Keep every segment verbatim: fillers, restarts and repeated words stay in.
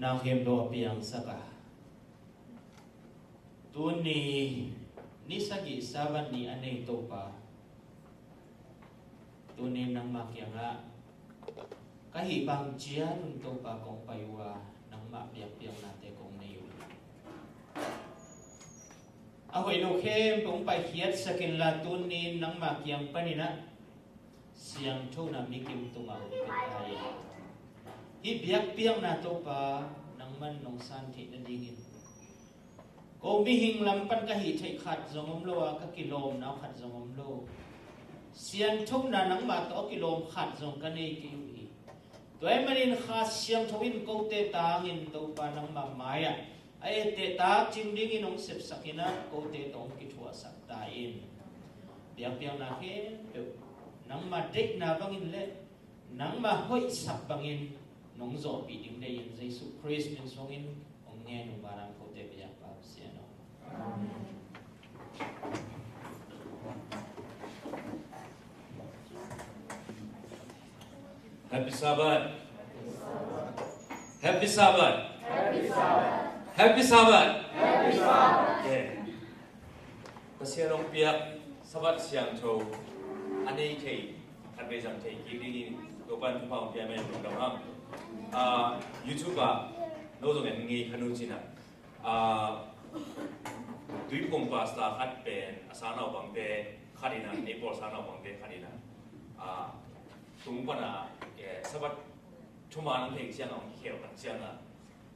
Na khempeuh a piangsak a, tuni ni sagih Sabbath ni a nei Topa, tuni nangmah kiangah ka hih bang ciat un Topa kong pai uh a, nangmah biakpiaknate kong nei uh hi. A hoih lo khempeuh hong paikhiatsak inla, tuni nangmah kiang panin ah siangthona mi kim tungah hong pia ta in. Hih biakpiakna Topa nangman nong san theih nadingin, ko mihing lam pan ka hih theih khat zong om lo a, ka kilawmna khat zong om lo. Siangthona nangmah tawh a kilawm khat zong ka nei kei uh hi. Tua ahih manin Kha Siangtho in kote tangin Topa nangmah mai-ah a etteh tak cing dingin hong sepsak in ah, kote tawh hong kithuahsak ta in. Biakpiakna khempeuh nangmah deihna bangin le nangmah hoihsak bangin nong zawhpih ding deih in, Jesuh Khrist min suangin hong ngen ung, vanlam kote biakpa Pasian aw. Amen. Happy Sabbath. Happy Sabbath. Happy Sabbath. Happy Sabbath. Happy Sabbath. Yeah. Pasian hong piak Sabbath siangtho a nei thei, khatvei zang thei kik dingin Topa'n thupha hong pia, amen. Lungdam hang. Ah, YouTube ah no zong en ngei kha un cin ah. Ah, Tuiphum pastor khat pen a sangnaupangte khat in ah, ei pawl sangnaupangte khat in ah, ah, tung pan ah, eh, Sabbath thuman hong theih ciangah, hong kikhel khat ciangah,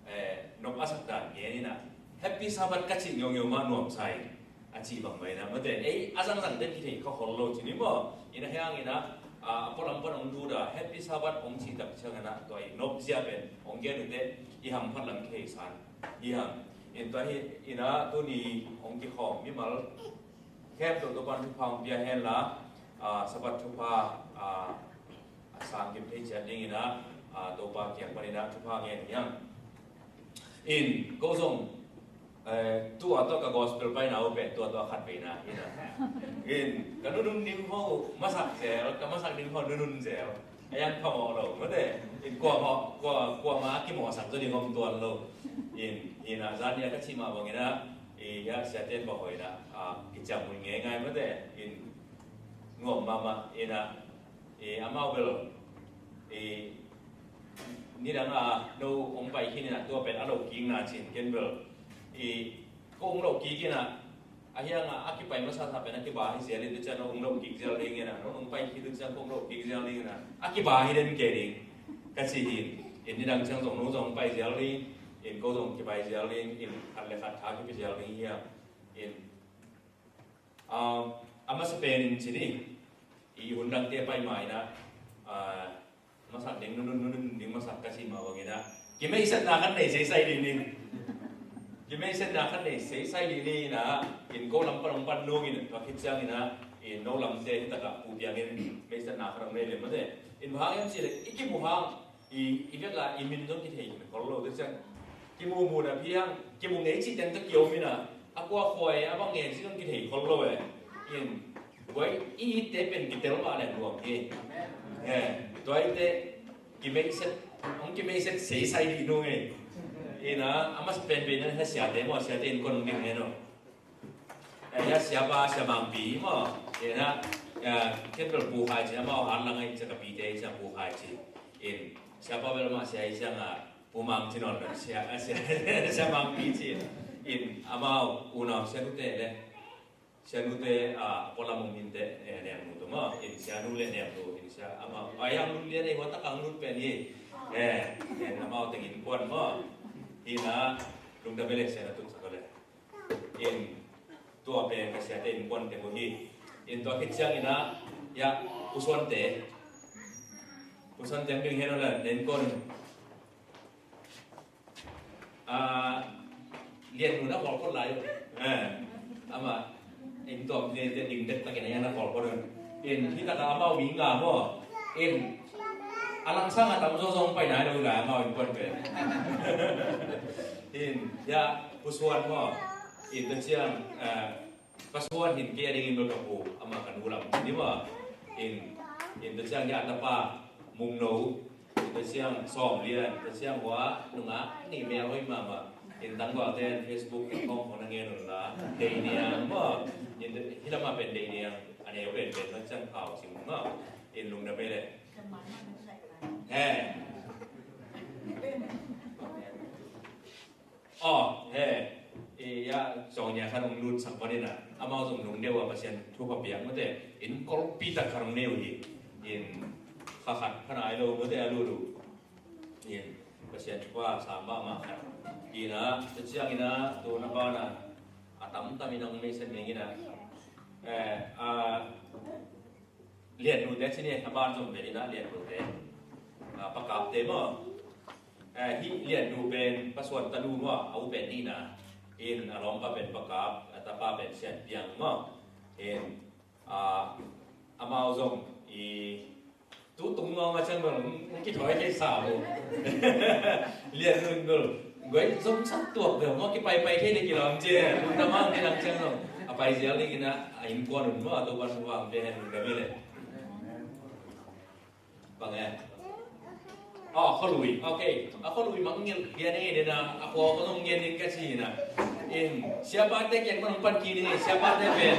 eh, nop a sak dan gen in ah, Happy Sabbath ka cih ngeungeu mah nuamsa in, a cih bang mah in ah, mate, ei a zangzangte kithei kha khol lo cin hi maw. In ah, hiang in ah, ah, a pualam pan hong lut a, Happy Sabbath hong cih tak ciangin ah, tua i nopzia pen hong gen uh teh, i hamphat lam kithei san hi hang. In tua hi in ah, tuni hong kikhawm mimal khempeuh Topa'n thupha hong pia hen la, ah, Sabbath thupha, ah, a sang kim thei ciat dingin ah, ah, Topa kiang panin ah thupha ngen hi hang. In, ko zong, eh, tua tawh ka gospel paina uh pen tua tawh khat veina hi in ah. In, ka nunun ding ho masak zel, ka masak ding ho nunun zel. A yang phamawh lo, mate. In, kuamah, kua, kuamah a kimawhsak zaw ding om tuan lo. In, in ah, zan ni a ka cih mah bangin ah, I, ya, siate in bang hoih na, a, kiciam hun ngeingai mate, in nuam mahmah, in a, i, amau bel, i, nidang a, no hong pai khin in a, tua pen a lo kikna cin ken bel, i, ko hong lo kik in a, a hiang a, a kipai masa sa pen a kiba hi zel in, tua ciang no hong lo kik zel ding in a, no hong pai khin tua ciang ko hong lo kik zel ding in a, a kiba hi den kei ding, ka ci hi in, in nidang ciang zong no zong hong pai zel ding, in ko zong kipai zel ding, in khat le khat tha kipia zel ding hiam, in, ah, a masa pen in ci ni, i hun dangte pai ma in a, ah, masak ding, nunun, nunun ding masak ka ci ma bang in a, kimeisatna khat nei seisai ding ni. Kimeisatna khat nei seisai ding ni in a, in ko lam pan hong pan nung in, tua khit ciang in a, in no lamte hi tak a pu piang in, meisatna khat hong nei le mate. In bang hang hiam ci le, i kimu hang, i, i vek a, i min zong kithei khol lo, tua ciang kimu mu na phi hang, kimu ngei cih teng tawh kiom in a, a kua khua e, a bang e cih zong kithei khol lo e. In, tua i itte pen kitel mah le nuam hi. Eh, tua itte kimeiset, hong kimeiset seisai dih nung e. In a, a masa penpen in a siate maw, siate innkuan hong ding hen aw. Eh, ya, siapa, sia Mangpi maw. In a, ya, ken bel Pu Khai ci, amau Hanlang a i ci, ka pite i ci, Pu Khai ci. In, siapa bel mah sia i ci a, Pu Mang ci nawn lo, sia, sia, sia Mangpi ci. In, amau unau sia Nute le, sia Nute, a, pualam um hinte, eh, Nemnu tawh maw. In, sia Nu le Nemnu, in, sia amau, a, yang lut lian ei, hua tak a hong lut pen hi. Eh, in, amau teng innkuan maw. In a, lungdam e le, sia na tun sak le. In, tua pen ka siate innkuan teng uh hi. In, tua khit ciang in a, ya, Pu Suante. Pu Suante hong ding hen aw le, na innkuan. Ah, Lian Nu na khawl phot lai uh. Eh, amah, in tuam te, te ding dektak in a, na khawl phot uh. In, hi tak a amau mi nga maw. In, a langsang a tam zaw zong pai nai lo lai amau innkuan pen. In, ya, Pu Suan maw. In, tua ciang, eh, Pu Suan hin kei a dingin bel ka pu, amah ka nu lam ni maw. In, in tua ciang ya tapa, Mung No, in tua ciang Sawm Lian, tua ciang hua nungak nih mel hoih mahmah. In tangvalte'n Facebook in khawng khawng na ngen un la, Dei Niang maw. In hih lamah pen Dei Niang, a neu penpen tua ciang Khau Cing maw. In lungdam e le. He. Aw, he, i, ya, zong nia khan hong lut sak panin a, amau zong lungdeuh a Pasian thupha piak mate, in golpi tak khan hong nei uh hi, in kha khat khan ai lo mate a lut uh, in Pasian thupha sa mahmah khat. In a, tua ciangin a, tu na ban a, a tamtam in hong meisen ning in a, eh, a, Lian Nu te ci ni, a ban zong pen in a Lian Nu te. Ah, Pa Kap te maw. Eh, hih Lian Nu pen Pa Suan tanu maw, a u pen nihna. In a lawmpa pen Pa Kap, a tapa pen Sian Piang maw. In, ah, amau zong i tu tung ngawng a ciang bel hong kithawi thei sa lo. Lian Nu in bel guai zong sak tuak bel maw, kipaipai thei le kilawm ci. Lungdam a, hong kilang ciang zong a pai zial dingin a, a innkuan un maw, a Topa'n thupha hong pia hen, lungdam hi le. Bang e. Aw, khualui. Ok. A khualui mang ngil lian e, den a, a khua ko zong ngen ding ka ci na. In, siapate kiang man hong pan kik ni, siapate pen.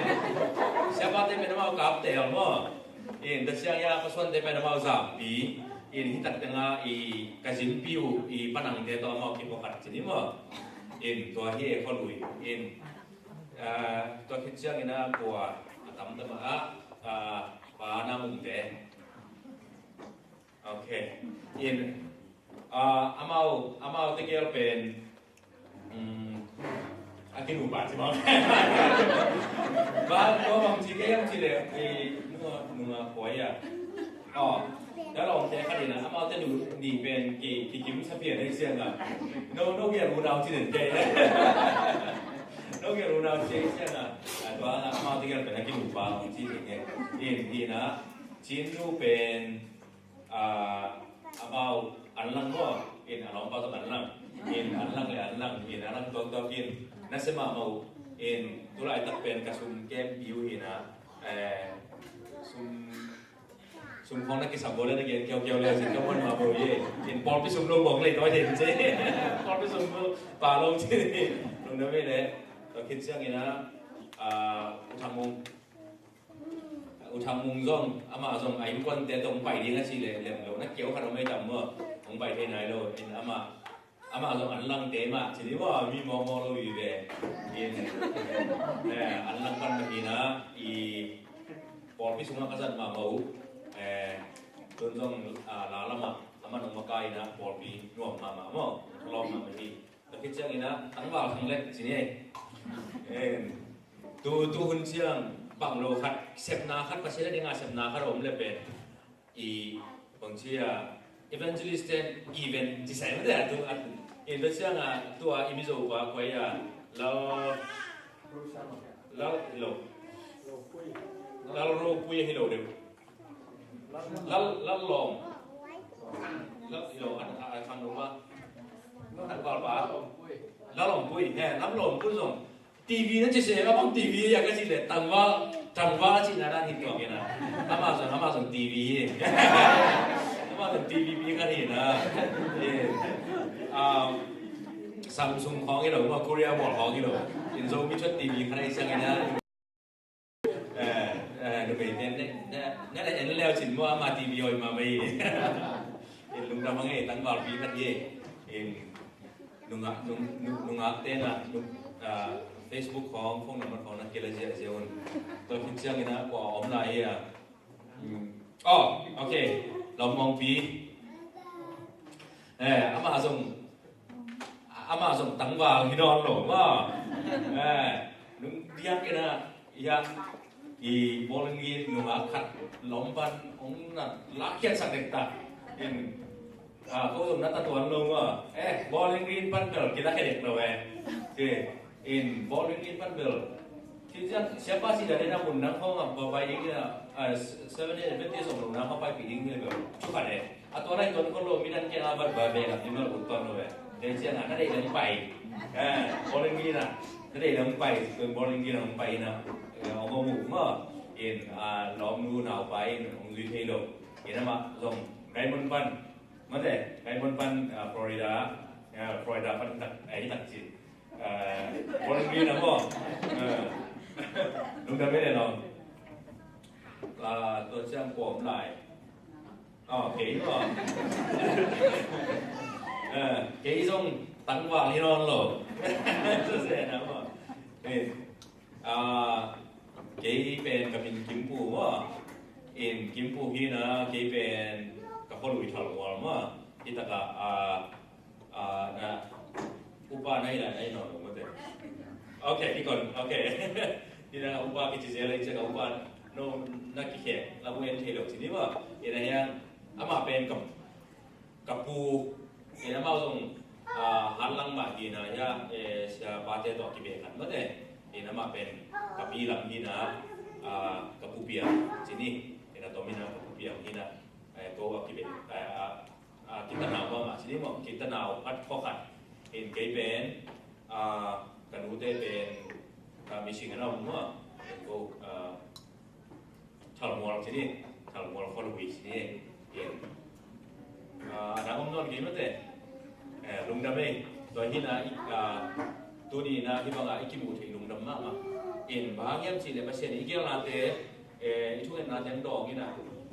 Siapate pen amau Kapte maw. In, tua ciang ya, Pa Suante pen amau Zampi. In, hih tak teng a, i, ka Zimpi uh, i, Pa Nangte tawh amau kipawlkhat ci ni maw. In, tua hi e khualui. In, ah, tua khit ciangin a kua, a tamtam a, ah, Pa Na Mungte. Ok. In, ah, amau, amau tegel pen, mm, a kinupa ci maw. Ba, ko bang ci ke yang ci le, i, nunga, nunga koi ya. Aw, da lawmte khat in a, amaute nu nih pen ki, kikim sa pian hi ciang a. No, no, kial unau ci den kei. No, kial unau ci hi ciang a. A, tua amaute kial pen a kinupa hong ci den kei. In, in a, Cin nu pen, a, amau Anlang maw. In a lawmpa tawh Anlang. In Anlang le Anlang. In Anlang tuaktuak in. Na sia mahmah uh. In tulaitak pen ka sum kempi uh in a, eh, sum Sum khawng na kisam bo le na gen kiaukiau le, sin ka muan ma bo ye. In pawlpi sum lo bawng le tawi den ci. Pawlpi sum lo pa lo ci. Lungdam hi le. Tua khit ciangin ah, ah, U Thang Mung, U Thang Mung zong, amah zong a innkuante tawh hong pai ding a cih leh lem lo, na keu khat om ei tam maw, hong pai thei nai lo. In amah, amah zong an langte mah ci ni maw, mi mawkmawk lo vive. In, eh, an lang pan mah hi na, i pawlpi sungah ka zat mahmah uh. Eh, tun zong, ah, la lamah amah nong makaih in ah pawlpi nuam mahmah maw, ka lawm mahmah hi. Tua khit ciangin ah tangval khang lek ci ni ei. En, tu, tu hun ciang bang lo khat, sepna khat, Pasian a dinga sepna khat a om le pen, i bang ci a, evangelist and event ci sai mah te a tu a. In tua ciang a, tu a i Mizo pa kua hi a, Lal, Lal hi lo, Lal Ropui hi lo deuh. Lal, Lal Lawm. Lal, yo, an, a, a, khang dong ba. Lal Lawm Pui. Lal Lawm Pui, he, Lal Lawm Pui zong. T V na ci se, a bang T V a ka ci le, tangval, tangval ci na na hi tuang ke na. Amah zong, amah zong T V hi. Amah zong T V pi ka hi na. Eh, um, Samsung khawng hi lo, ma Korea mall khawng hi lo. In Zomi Thot T V ka na hi siang hi na. Eh, eh, numei ten, ne, ne, ne, ne, en leu cin mua ma T V hoih mahmah hi. In lungdam hang ei, tangvalpi khat hi. In nungak, nung, nung, nungak ten ah, nung, ah, Facebook khawng, phone number khawng na kila ziahziah un. Tua khit ciangin ah kua om lai hi a. Hmm. Oh, okay. Lawm Mawngpi. Eh, amah zong, amah zong tangval hi nawn lo maw. Eh, nung diak in ah, ya, i Bowling Green nungak khat lawm pan hong na lakkhiatsak dektak. In, ah, ko zong na ta tuan lo maw. Eh, Bowling Green pan bel kilakhia dek lo eh. Ci. In Bowling Green pan bel. Ci ciang, siapa si dan in a mun nang khawng a va pai ding in a, ah, Seventh Day Adventist om lo nang khawng paipih ding in a bel. Thu khat eh. A tua lai tuan khol lo, midang kiang a vat va bek a, mimal ut tuan lo eh. Tua ciang a, na deih leh hong pai. Eh, Bowling Green a, na deih leh hong pai, tuan Bowling Green a hong pai in a, eh, hong om uh maw. In, ah, lawmnu naupa in, hong zui thei lo. In amah zong, Diamond pan. Mate, Diamond pan, ah, Florida, ah, Florida pan tak, eh, tak ci. Ah, Bowling Green a maw. Ah. Lungdam ei le lawm. Ah, tua ciang kua om lai. Oh, kei maw. Ah, kei zong tangval hi nawn lo. Tua se na maw. Eh. Ah, kei pen ka min Kim Pu maw. In Kim Pu hi na, kei pen ka khualui Thalmual maw. Hi tak a, ah, ah, na, upa na hi lai, na hi nawn lo maw te. Okay, hi kon, okay. Hi na upa kici zel a, hi ciang a upa no na kikhek la mu en thei lo ci ni maw. Hi na hiang, amah pen ka Ka pu, in amau zong, ah, hanlang mah hi na, ya, eh, siapate tawh kibeh khat mate. In amah pen ka pi lam hi na, ah, ka Pu Piang ci ni. In a tom hi na ka Pu Piang hi na, eh, ko a kibeh, eh, ah, ah, kitanau mah mah ci ni maw, kitanau khat khua khat. In kei pen, ah, ka nute pen, ah, missing a na om maw. In ko, ah, Thalmual ci ni, Thalmual khualui ci ni. Ah, a dang om nawn kei mate. Eh, lungdam ei. Tua hi na, i, ah, tuni na hi bang a i kimuh theih lungdam mahmah. In bang hang hiam cih leh Pasian i gelnate, eh, i thungetnate hong dawng in a,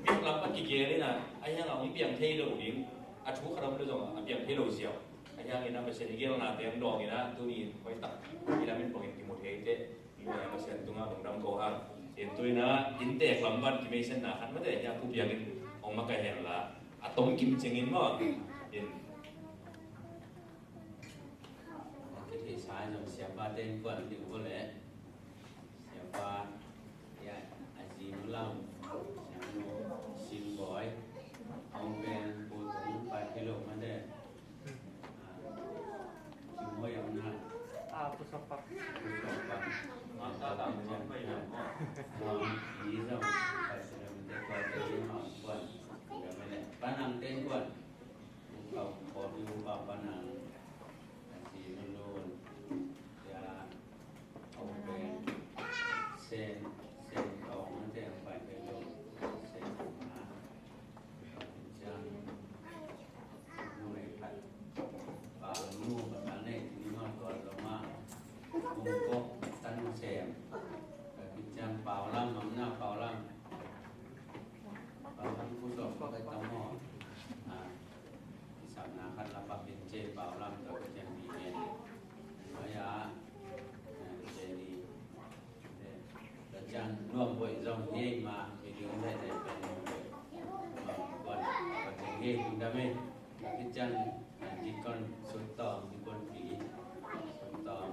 mihing lam pan kigel in a, a hiang a hong piang thei lo ding, a thu khat om le zong a piang thei lo ziau. A hiang in a Pasian i gelnate hong dawng in a, tuni in hoih tak i lam in pawng in kimu thei teh. Pasian tungah lungdam ko hang. In tu in a, inntek lam pan kimeisenna khat mate, hia Pu Piang in hong makaih hen la, a tom kim ciangin maw. In. Kitheihsa zong siapa te in kuan ding ko le. Siapa, ya, a zi nu lam, siapa nu, Sim Boy, hong pen pu tung pai kilo mate. Kim hoih a om na. Ah, Pu Sawm Pak. Pu Sawm Pak. Masa tam zong pai na. Muang i zong pai sila mite kua te i ma kuan. Ga me le. Pa nang ten kuan. Pu Kau Kau Yu Pa Pa nang. Asi lulun. Ya. Sen, sen tawng na teng pai pe lo, sen na. Ciang nu nei khat, pa nu pa ta nei ni ma tua lo ma. Bung kok Ciang nuam boih zong hi ei ma, hi ding zai zai pen nuam boih. Nuam kuan, kuan zong hi ei ding dam ei. Tua khit ciang, ah, dikon sut tawng, dikon pi, sut tawng.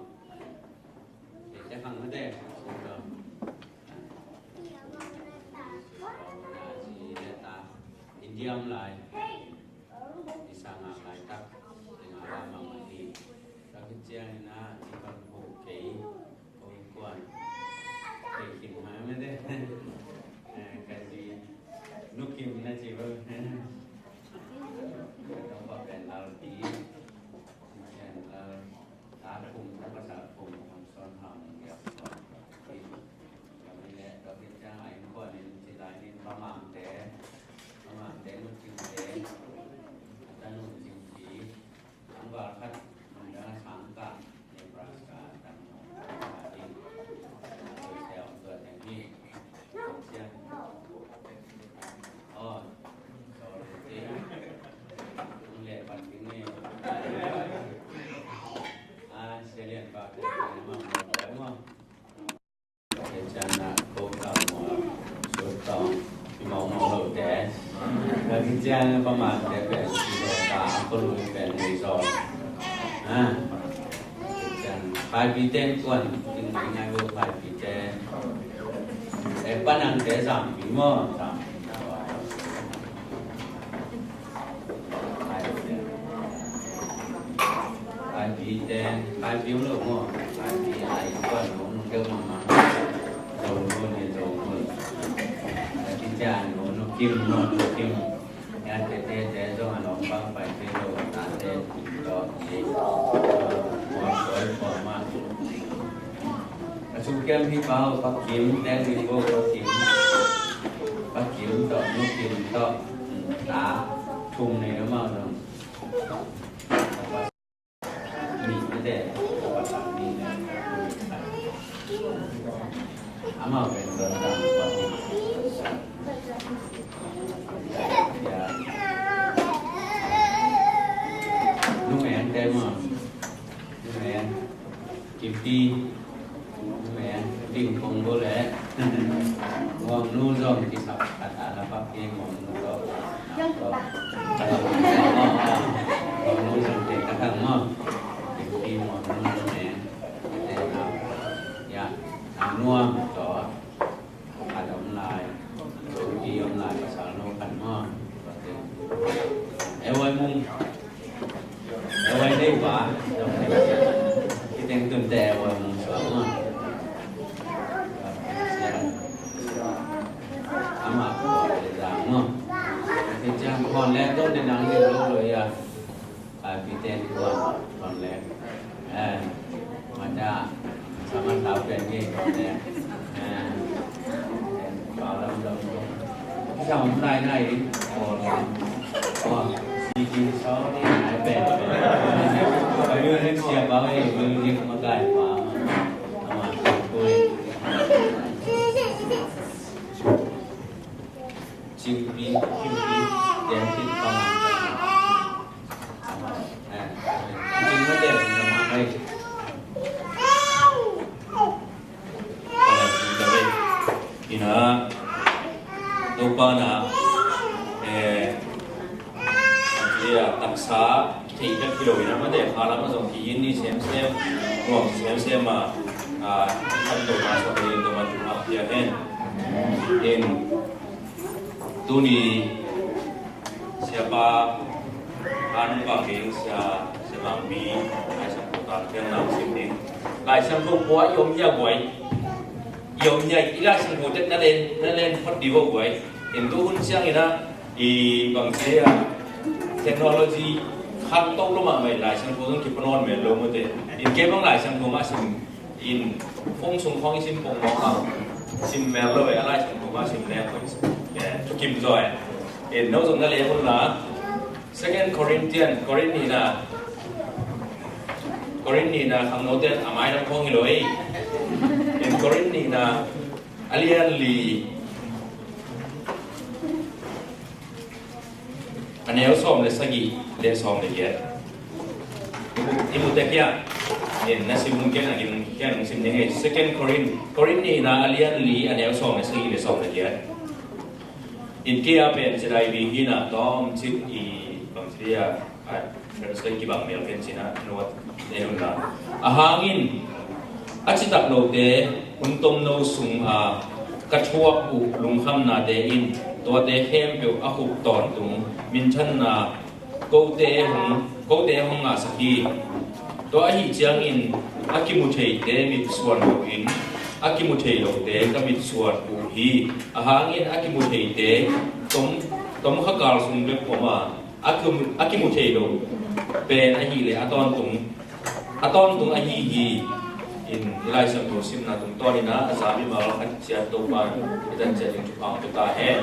Te te khang mate, sut tawng. Sut tawng, na ci le ta. India om lai. I sang a lai tak. Ina la mang hi. Tua khit ciang ina, dikon pu kei. Kong kuan. Kei kin ma mate. Eh, ka ci. Nu Kim na ci bo. Ka tong pa pen Lal Pi. Pi pen Lal. Ta Kum, ta Pasal Kum, Kum Son Ham, Yap Son. Pi. Ka mi le, ka pi ciang a in kuan in ci lai in Pa Mang te. Pa Mang te, Nu Cing te. Ta Nu Cing Pi. Ang val khat, mun dang a sang kah, Nebraska, dang mawh, a ding. A tuate, a tuate hi. Sian. Oh, sorry. Ang leh pan ding ni. Ah, Sia Lian Bak, mawh, mawh. Tua khit ciang a ko ka mawh sut tawng, i mawh mawh lote. Tua khit ciang a Pa Mang te pen ci zaw ta, a ko lui pen nei zaw. Ha. Tua khit ciang Paipi ten kuan, ting mai ngai bo Paipi te. E, Pa Nang te Zampi maw, Zampi. Paipi te, Paipi om lo maw, Paipi a i kuan lo, nu deuh mahmah. Zong lo ne, zong lo. Paipi te a nu, Nu Kim maw, Nu Kim. Ya te te te zong a nong bang Paipi lo, na te, to, ye. Kuan, kuan, kuan, ma. A sung kiam hi pau, Pa Kim, te ni bo, Pa Kim. Pa Kim tawh, Nu Kim tawh, ta thum nei amau zong. Nih mate, amau pen don dang pa hi. Ya. Nu Meng te maw. Nu Meng. Kimpi, men, ding kong bo le. Ngawng nu zong kisap khat a la pak kei ngawng nu tawh. Ngawng nu zong te ka thang maw. Kimpi ngawng nu men. Te na. Ya, na nuam tawh. Khat om lai, i om lai pasal no khat maw. E wai mung, e wai dei ba, kiteng tun te e wai mung suak maw. Ama ko le zang maw. Kiteng kon le tun de nang ni lo lo ya. Paipi ten kuan, kuan lek. Eh, mata, sama tau pen ni kuan lek. Eh, pau lam lam. Sama mulai nai, oh, oh, si si sao ni nai pen. Paipi ten siap pau eh, music makai pau. Sama kui. Cingpi, cingpi, dia cing pau. Ina, Topa na, eh, ia taksa, kei ka kilo ina mate, khala ma zong ki in ni sem sem, nuam sem sem ma, ah, kan to na so ni to ma tu ma pia hen. In, Tuni Siapa An Bang Ding Sia, Sia Bang Mi, Lai Siangtho Tal Piang Lam Sim Ding. Lai Siangtho pua i om hia guai. I om hia i Lai Siangtho tet na len, na len phot di vo guai. In tu hun siang ina i bang sia technology khang tok lo mahmah Lai Siangtho zong kipanon men lo mate. In kei bang Lai Siangtho mah sim in phone sung khawng i sim pong mawk a, sim mel lo e, a Lai Siangtho mah sim leng khawng i sim. Eh, thukim zaw e. In no zong na leh hun la. Second Corinthian, Korin nihna. Korin nihna khangnote a mai lam khawng hi lo e. In Korin nihna a lian li. A neu sawm le sagih le sawm le giat. I mu, i mu tek hia. Na sim nung ken a kin ken nung sim ning ei. Second Corinth, Corinth nihna a lian li a neu sawm le sagih le sawm le giat. In kei a pen Z I V hi na, tawmcik i bang ci dia, a translate kibang mel ken cina nuat nei hun la. A hangin a citak lote hun tomno sung a ka thuak uh lungkhamnate in tuate khempeuh a khup tawntung minthanna kote hong, kote hong ngahsak hi. Tua ahi ciangin a kimu theite mitsuan loin a kimu thei lote ka mitsuan uh hi. A hangin a kimu theite tom, tom kha kal sung bek om a, a kimu, a kimu thei lo pen ahileh a tawntung, a tawntung ahi hi. In i Lai Siangtho simna tungtawnin a za mimal khat ciat Topa i tan ciat ding thupha hong pia ta hen.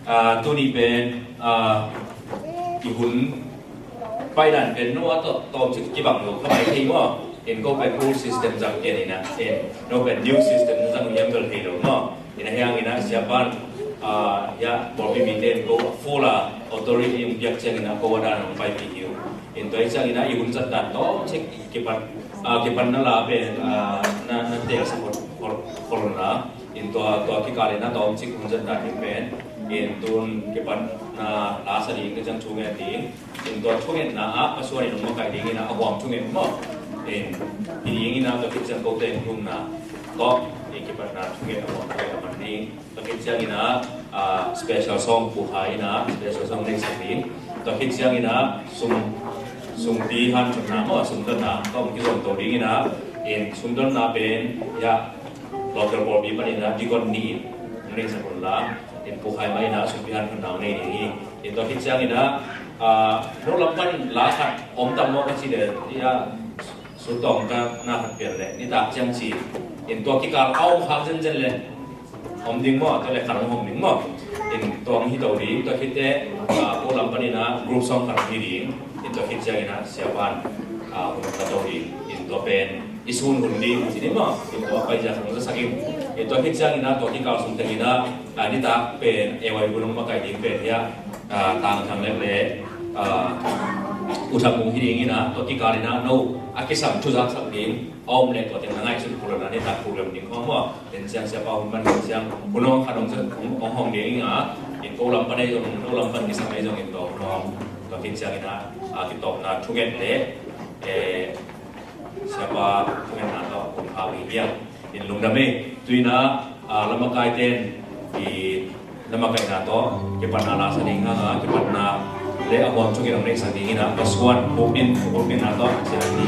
Ah, tuni pen, ah, i hun paidan pen no a tawh tawmcik kibang lo kha mai thei maw? In ko pen old system zang ken ina, in no pen new system zang hiam bel thei lo maw? In a hiang ina siapan, ah, ya, bawlpi mite in ko a full a authority hong piak ciang ina ko a dan hong paipih hi uh. In tua hi ciang ina i hun zat dan tawmcik kipan, ah, kipan na la pen, ah, na, na tel sa khol, khol, khol la. In tua, tua kikal in a tawmcik hun zat dan ding pen, in tun kipatna la sa ding, na ciang thunget ding. In tua thungetna ah pasuan in hong makaih ding in a, a huam thunget maw? In hi ding in a, tua khit ciang kote in thumna tawh in kipatna thunget a huam thunget a man ding. Tua khit ciang in a, ah, special song Pu Khai in a special song nei sak ding. Tua khit ciang in a sum, sumpi hanthotna maw, sumdonna tawh kizom to ding in a, in sumdonna pen ya local bawlpi panin a deacon nih in hong nei sak un la, in Pu Khai mah in a sumpi hanthotna hong nei ding hi. In tua khit ciang in a, ah, no lam pan la khat om tam maw ka ci leh, ya, sutawng ka na khat pian leh nitak ciang ci. In tua kikal a om khak zenzen leh om ding maw, tua leh khat hong om ding maw? In tua hong hi to ding, tua khit teh, ah, ko lam panin a group song khat hong hi ding. In tua khit ciang in a siapan, ah, hun ka to ding. In tua pen i sun hun ding ci ni maw? In tua pai zia hong zasak in. In tua khit ciang in a tua kikal sung teng in a, ah, nitak pen A Y hun hong makaih ding pen hi a, ah, Tang Thang Lek le, ah, U Tham Mung hi ding in a, tua kikal in a no a kisam thu zaksak ding a om leh tua teng na ngaihsut kul a, nitak program ding khawng maw? Teng ciang siapa hun man teng ciang hun hong khat hong, hong, hong hong ding a, in ko lam pan ei zong, no lam pan kisam ei zong in tua hun hong, tua khit ciang in a, a, kitawpna thunget le, eh, siapa thungetna tawh hun hau hi hiam? In lungdam ei. Tu in a, a, lamakaite in i lamakaihna tawh kipatna la sa ding hang a, kipatna le a huam thunget hong neihsak ding in a, pasuan hupin, hupinna tawh ciang ni.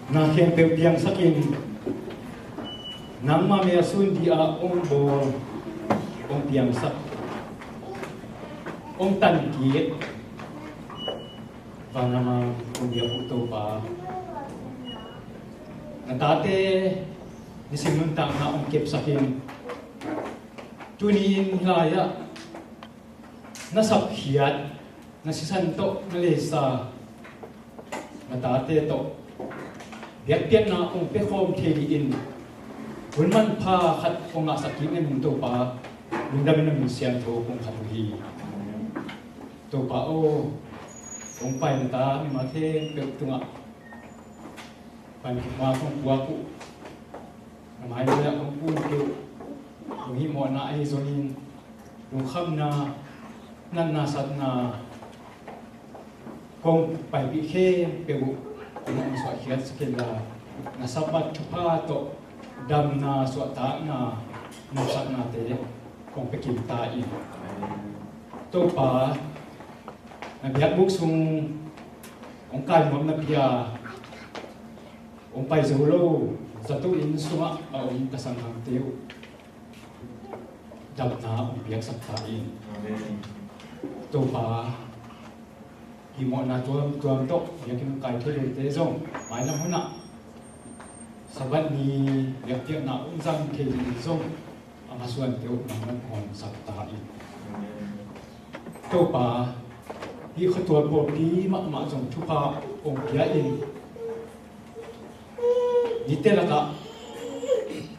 Na khempeuh piangsakin, nangmah mei a sun di-a hong bawl, hong piangsak, hong tankik vanlam a hong biak uh Topa, na tate nisim nuntakna hong kepsakin, tuni-in hih lai-ah na sapkhiat, na sisan tawh na leisa na tate tawh biakpiakna hong pia khawm thei dingin hun manpha khat hong ngahsak kik ning Topa, lungdamin na min siangtho kong khat uh hi. Topa aw, hong pai na ta mimal khempeuh tungah pankhiatna kong puak uh. Na mai leh kong pum kei uh. Lunghihmawhna ahi zongin lungkhamna, natna satna kong paipih khempeuh uh na hong suahkhiatsak inla, na Sabbath thupha tawh damna, suahtakna, nopsaknate kong pia kim ta in. Topa, na biakbuk sung hong kai nuam na pia, hong pai zo lo zato inn sungah a om ka sanggam teu damna hong piaksak ta in. Amen. Topa, himawhna tuamtuam tawh biakinn hong kai thei lote zong mailam hunah Sabbath ni biakpiakna hong zang thei dingin zong a masuante uh nangmah hong honsak ta in. Topa, hih khuatual pawlpi mahmah zong thupha hong pia in, nite lakah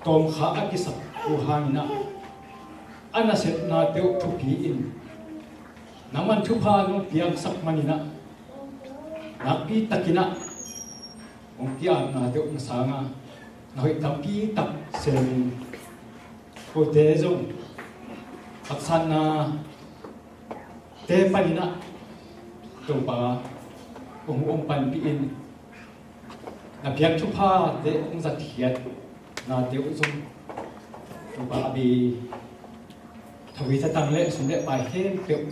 tawmkha a kisak uh hanginah a nasepnate uh thupi in, nangman thupha nong piangsak maninah nakpi takinah hong ki-apnate uh na sanga na hoih tampi tak semin, kote zong haksatnate paninah Topa hong hong panpih in, na biak thuphate hong zatkhiatnate uh zong Topa a bei thawhi thatang le sum le pai khempeuh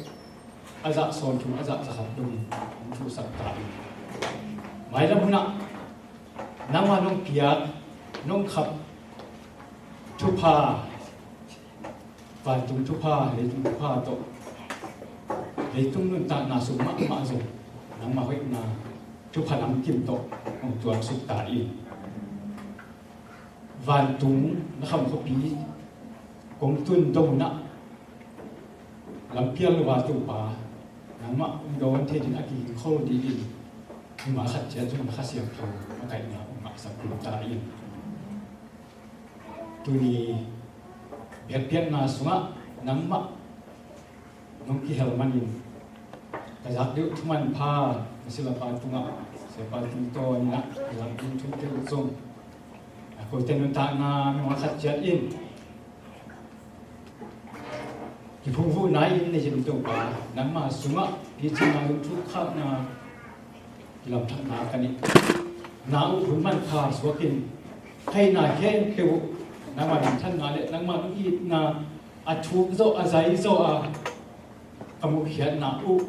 a zah sawm thum a zah za khat dongin hong thusak ta in. Mailam hunah nangmah nong piak nong khap thupha, vantung thupha, leitung thupha tawh leitung nuntakna sung mahmah zong nangmah hoihna thupha namkim tawh hong tuaksuk ta in. Vantung na kham khuapi kong tun dong unah lampial lo a Topa, nangmah hong dawn thei dingin a kiging khol dingin mimal khat ciat zong na Kha Siangtho makaihna hong ngahsak ta in. Tuni biakpiakna sungah nangmah nong kihel manin ka zak deuh thuman pha na silapa tungah, silapa tungtawn inah ka zak deuh thu deuh zong a kote nuntakna mimal khat ciat in kiphungvuhna in nei in Topa, nangmah sungah picingna lungthuk khakna kilamthakna ka neih na uh hun manpha suakin, khaina khempeuh uh nangmah minthanna le nangmah itna a thuk zawh a zai zawh a ka muhkhiatna uh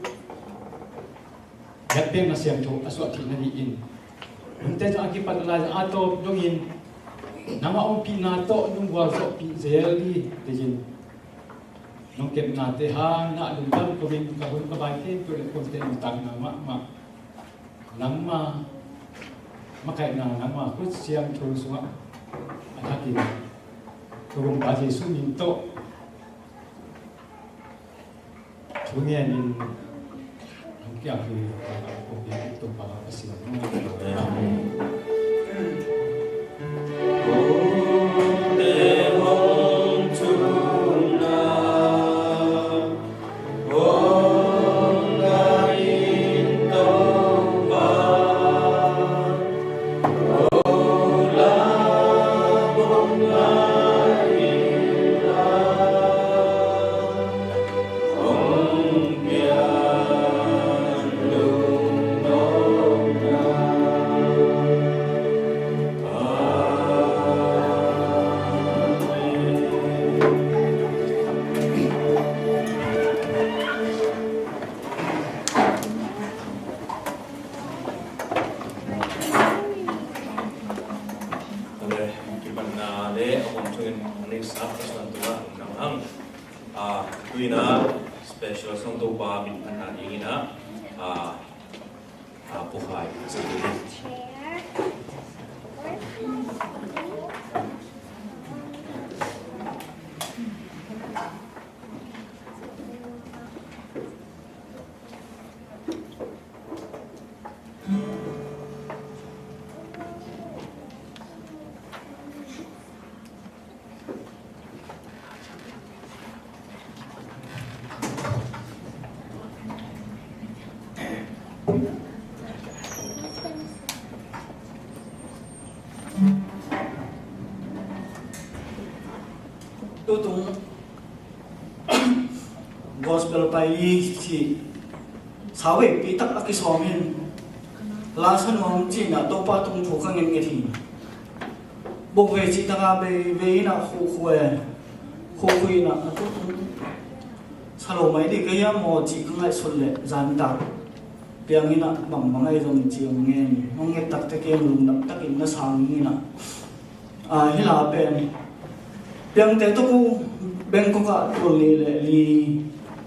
biakpiakna siangtho a suah theih nadingin hunte zong a kipat lai a tawp dongin nangmah ompihna tawh nong gualzawhpih zel ding teiin nong kepnate hangin ah lungdam ko-in ka hun ka bai khempeuh le kote nuntakna mahmah nangma makaihna, nangma khut siangtho sungah a thakin ka Gumpa Jesuh min tawh thu ngenin hong kiam hi. Topa Pasian. Amen. Le kipatna le a huam thungin hong neihsa Pasian tungah lungdam hang. Ah, tu-in ah special song Topa minphatna dingin ah, ah, ah, Pu Khai. Tutung Gospel pai i cih sau veipi tak a kisawm in, la sa nuam ci-in ah Topa tung thu ka ngetnget hi. Buk vei cih tak a bei vei in ah khuhkhuh e, khuhkhuh in ah a tutung sa lo mai ding ka hiam maw cih ka ngaihsut leh zan tak piang in ah bangbang ahi zong ci hong ngen, hong nget tak teh kei lungdam takin na sang in ah. Ah, hi la pen piangte tuk uh, Bangkok ah tul nih le li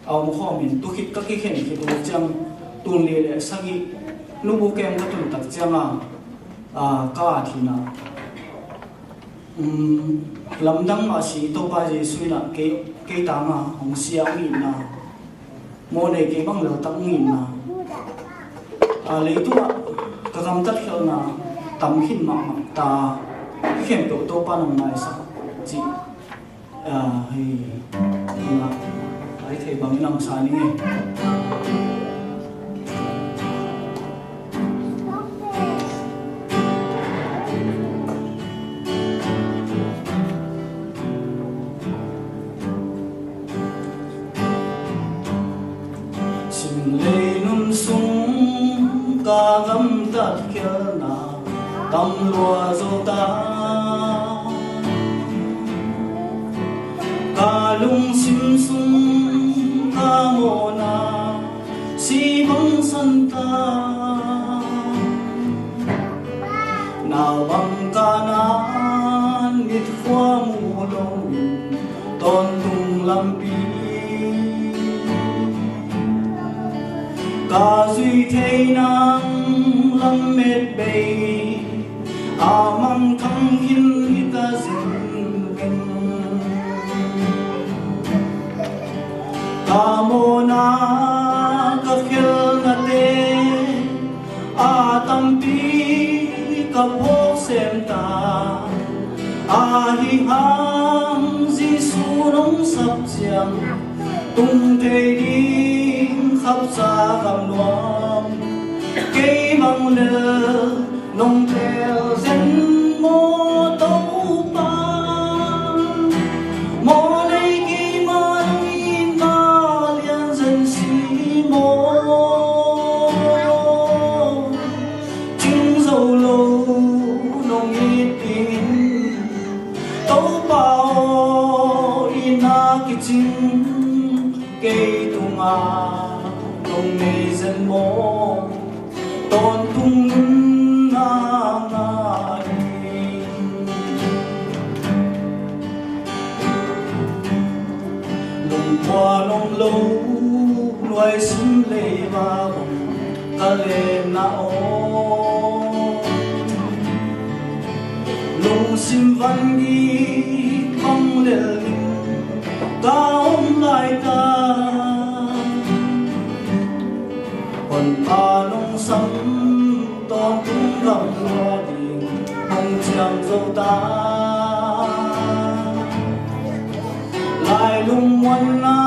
a om khawm in, tu khit ka kikhen khit uh ciang tul nih le sagih nu bu keng ka tun tak ciang a, ah, ka at hi in ah, um, lamdang mah si Topa Jesu in ah kei, kei tang a hong si a, hong itna mawhnei kei bang leltak hong itna. Ah, leitungah ka gamtat khialhna tam khin mahmah ta, khempeuh Topa nong maisak cih, ah, hei, na, ai thei bangin hong sa ning e. Sim lei nun sung ka gamtat khialhna tam lua zo ta. Ka lungsim sung ka mawhna si bang san ta. Nau bang ka nan mitkhua mu lo tawntung lampi ka zui thei nang lam met bei a mangthang khin hi ta zen veng. Ka mawhna ka khialhnate a tampi ka phawk sem ta. Ahi hang Jesu nong sap ciang tung thei ding khapsa gam nuam kei bang lel nong tel zen maw Topa. Mawhnei keima nong itna lian zen si maw. Cing zo lo nong it dingin Topa aw, itna kicing kei tungah nong nei zen maw. Tawntung nunna ngah in lungpua nong lo nuai sim leiba bang ka lenna aw. Lungsim vangik bang lel in ka om laitak Honpa nong sam tawntung gam lua ding hong ciam zo ta. Lai lungmuanna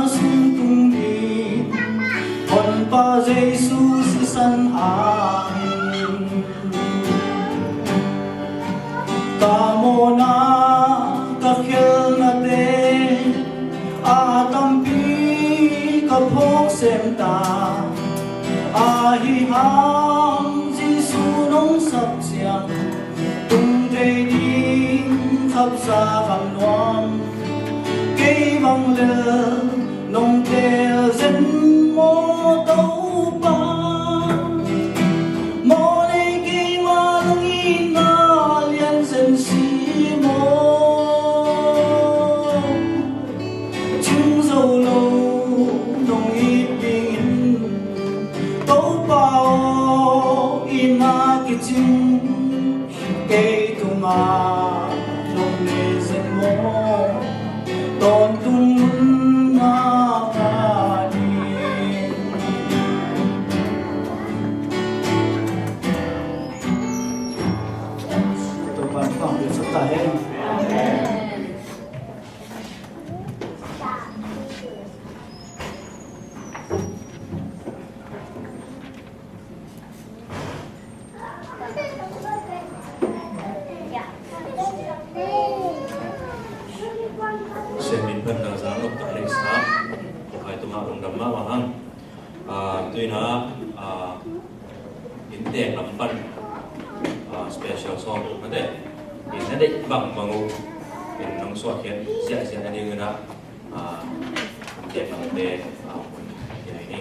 sung tung ding Honpa Jesu sisan hangin ka mawhna ka khialhnate a tampi ka phawk sem ta. Ahi hang Jesu nong sap ciang tung thei ding khapsa gam nuam kei bang lel nong tel zen maw Topa. Mawhnei keima nong itna lian Amen. Sian min phan tang sang lok tak lei sa. Hai tu mah lungdam mahmah hang. Ah, tu in ah, ah, inntek lam pan, ah, special sawt uh mate. In na deih bangbang uh in nong suahkhiat ziahziah nading in ah, ah, inntek lamte, ah, hun pia hi ni.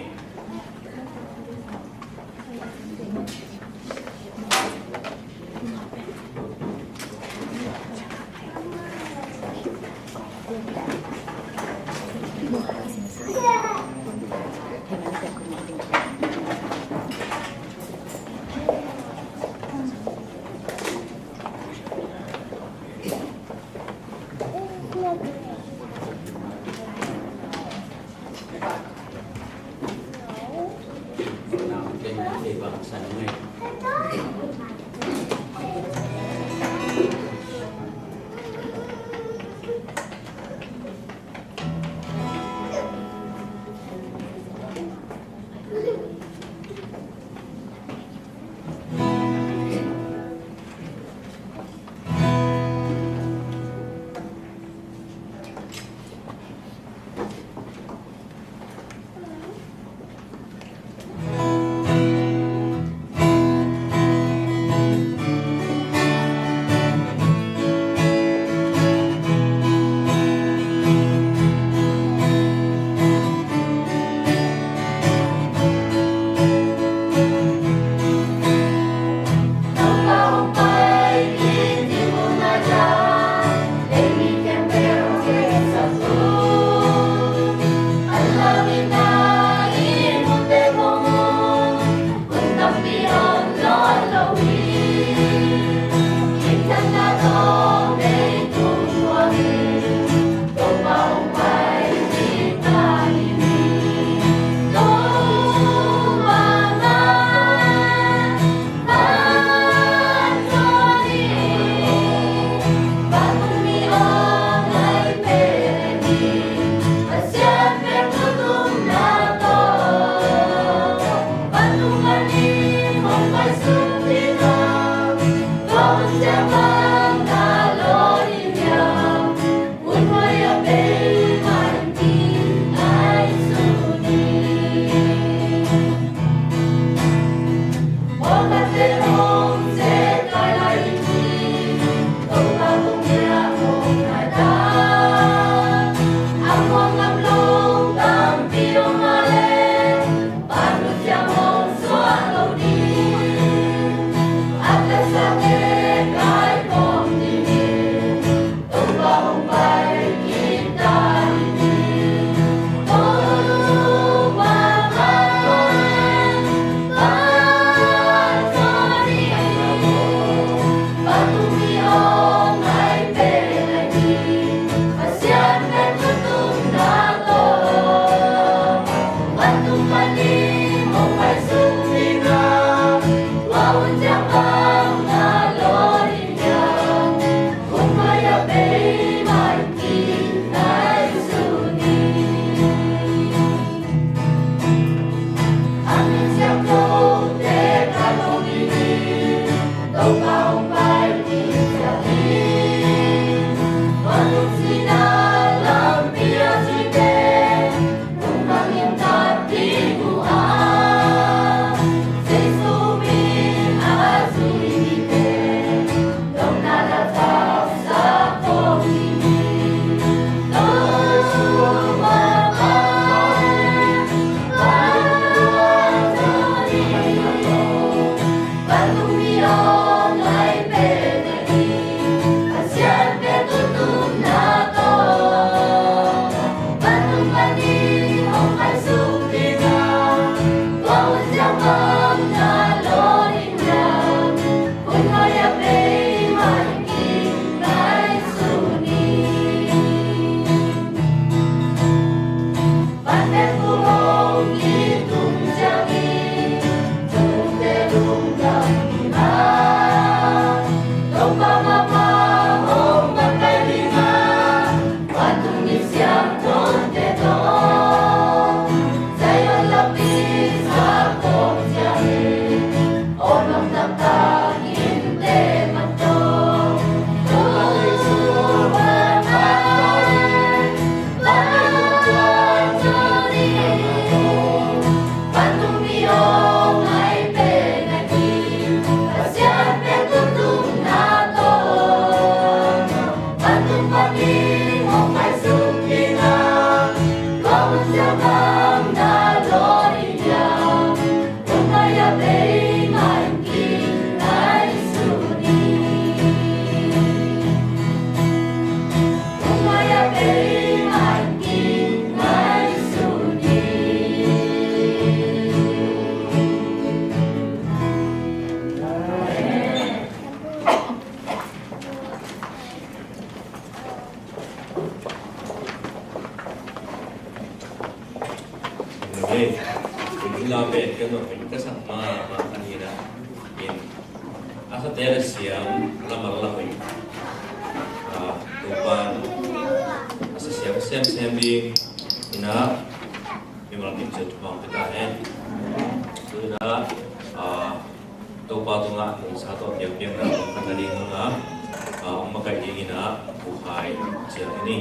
Hei, hih la pen ka nuam in ka sak mahmah a hi na. In a sate le siam lamal lam in, ah, Topa'n a sa siam semsem ding in a, mimal kim ciat thupha pia ta hen. Tu in a, ah, Topa tungah nungsa tawh piakpiakna hong khat nading hang a, ah, hong makaih dingin a, Pu Khai Ciang hi ni.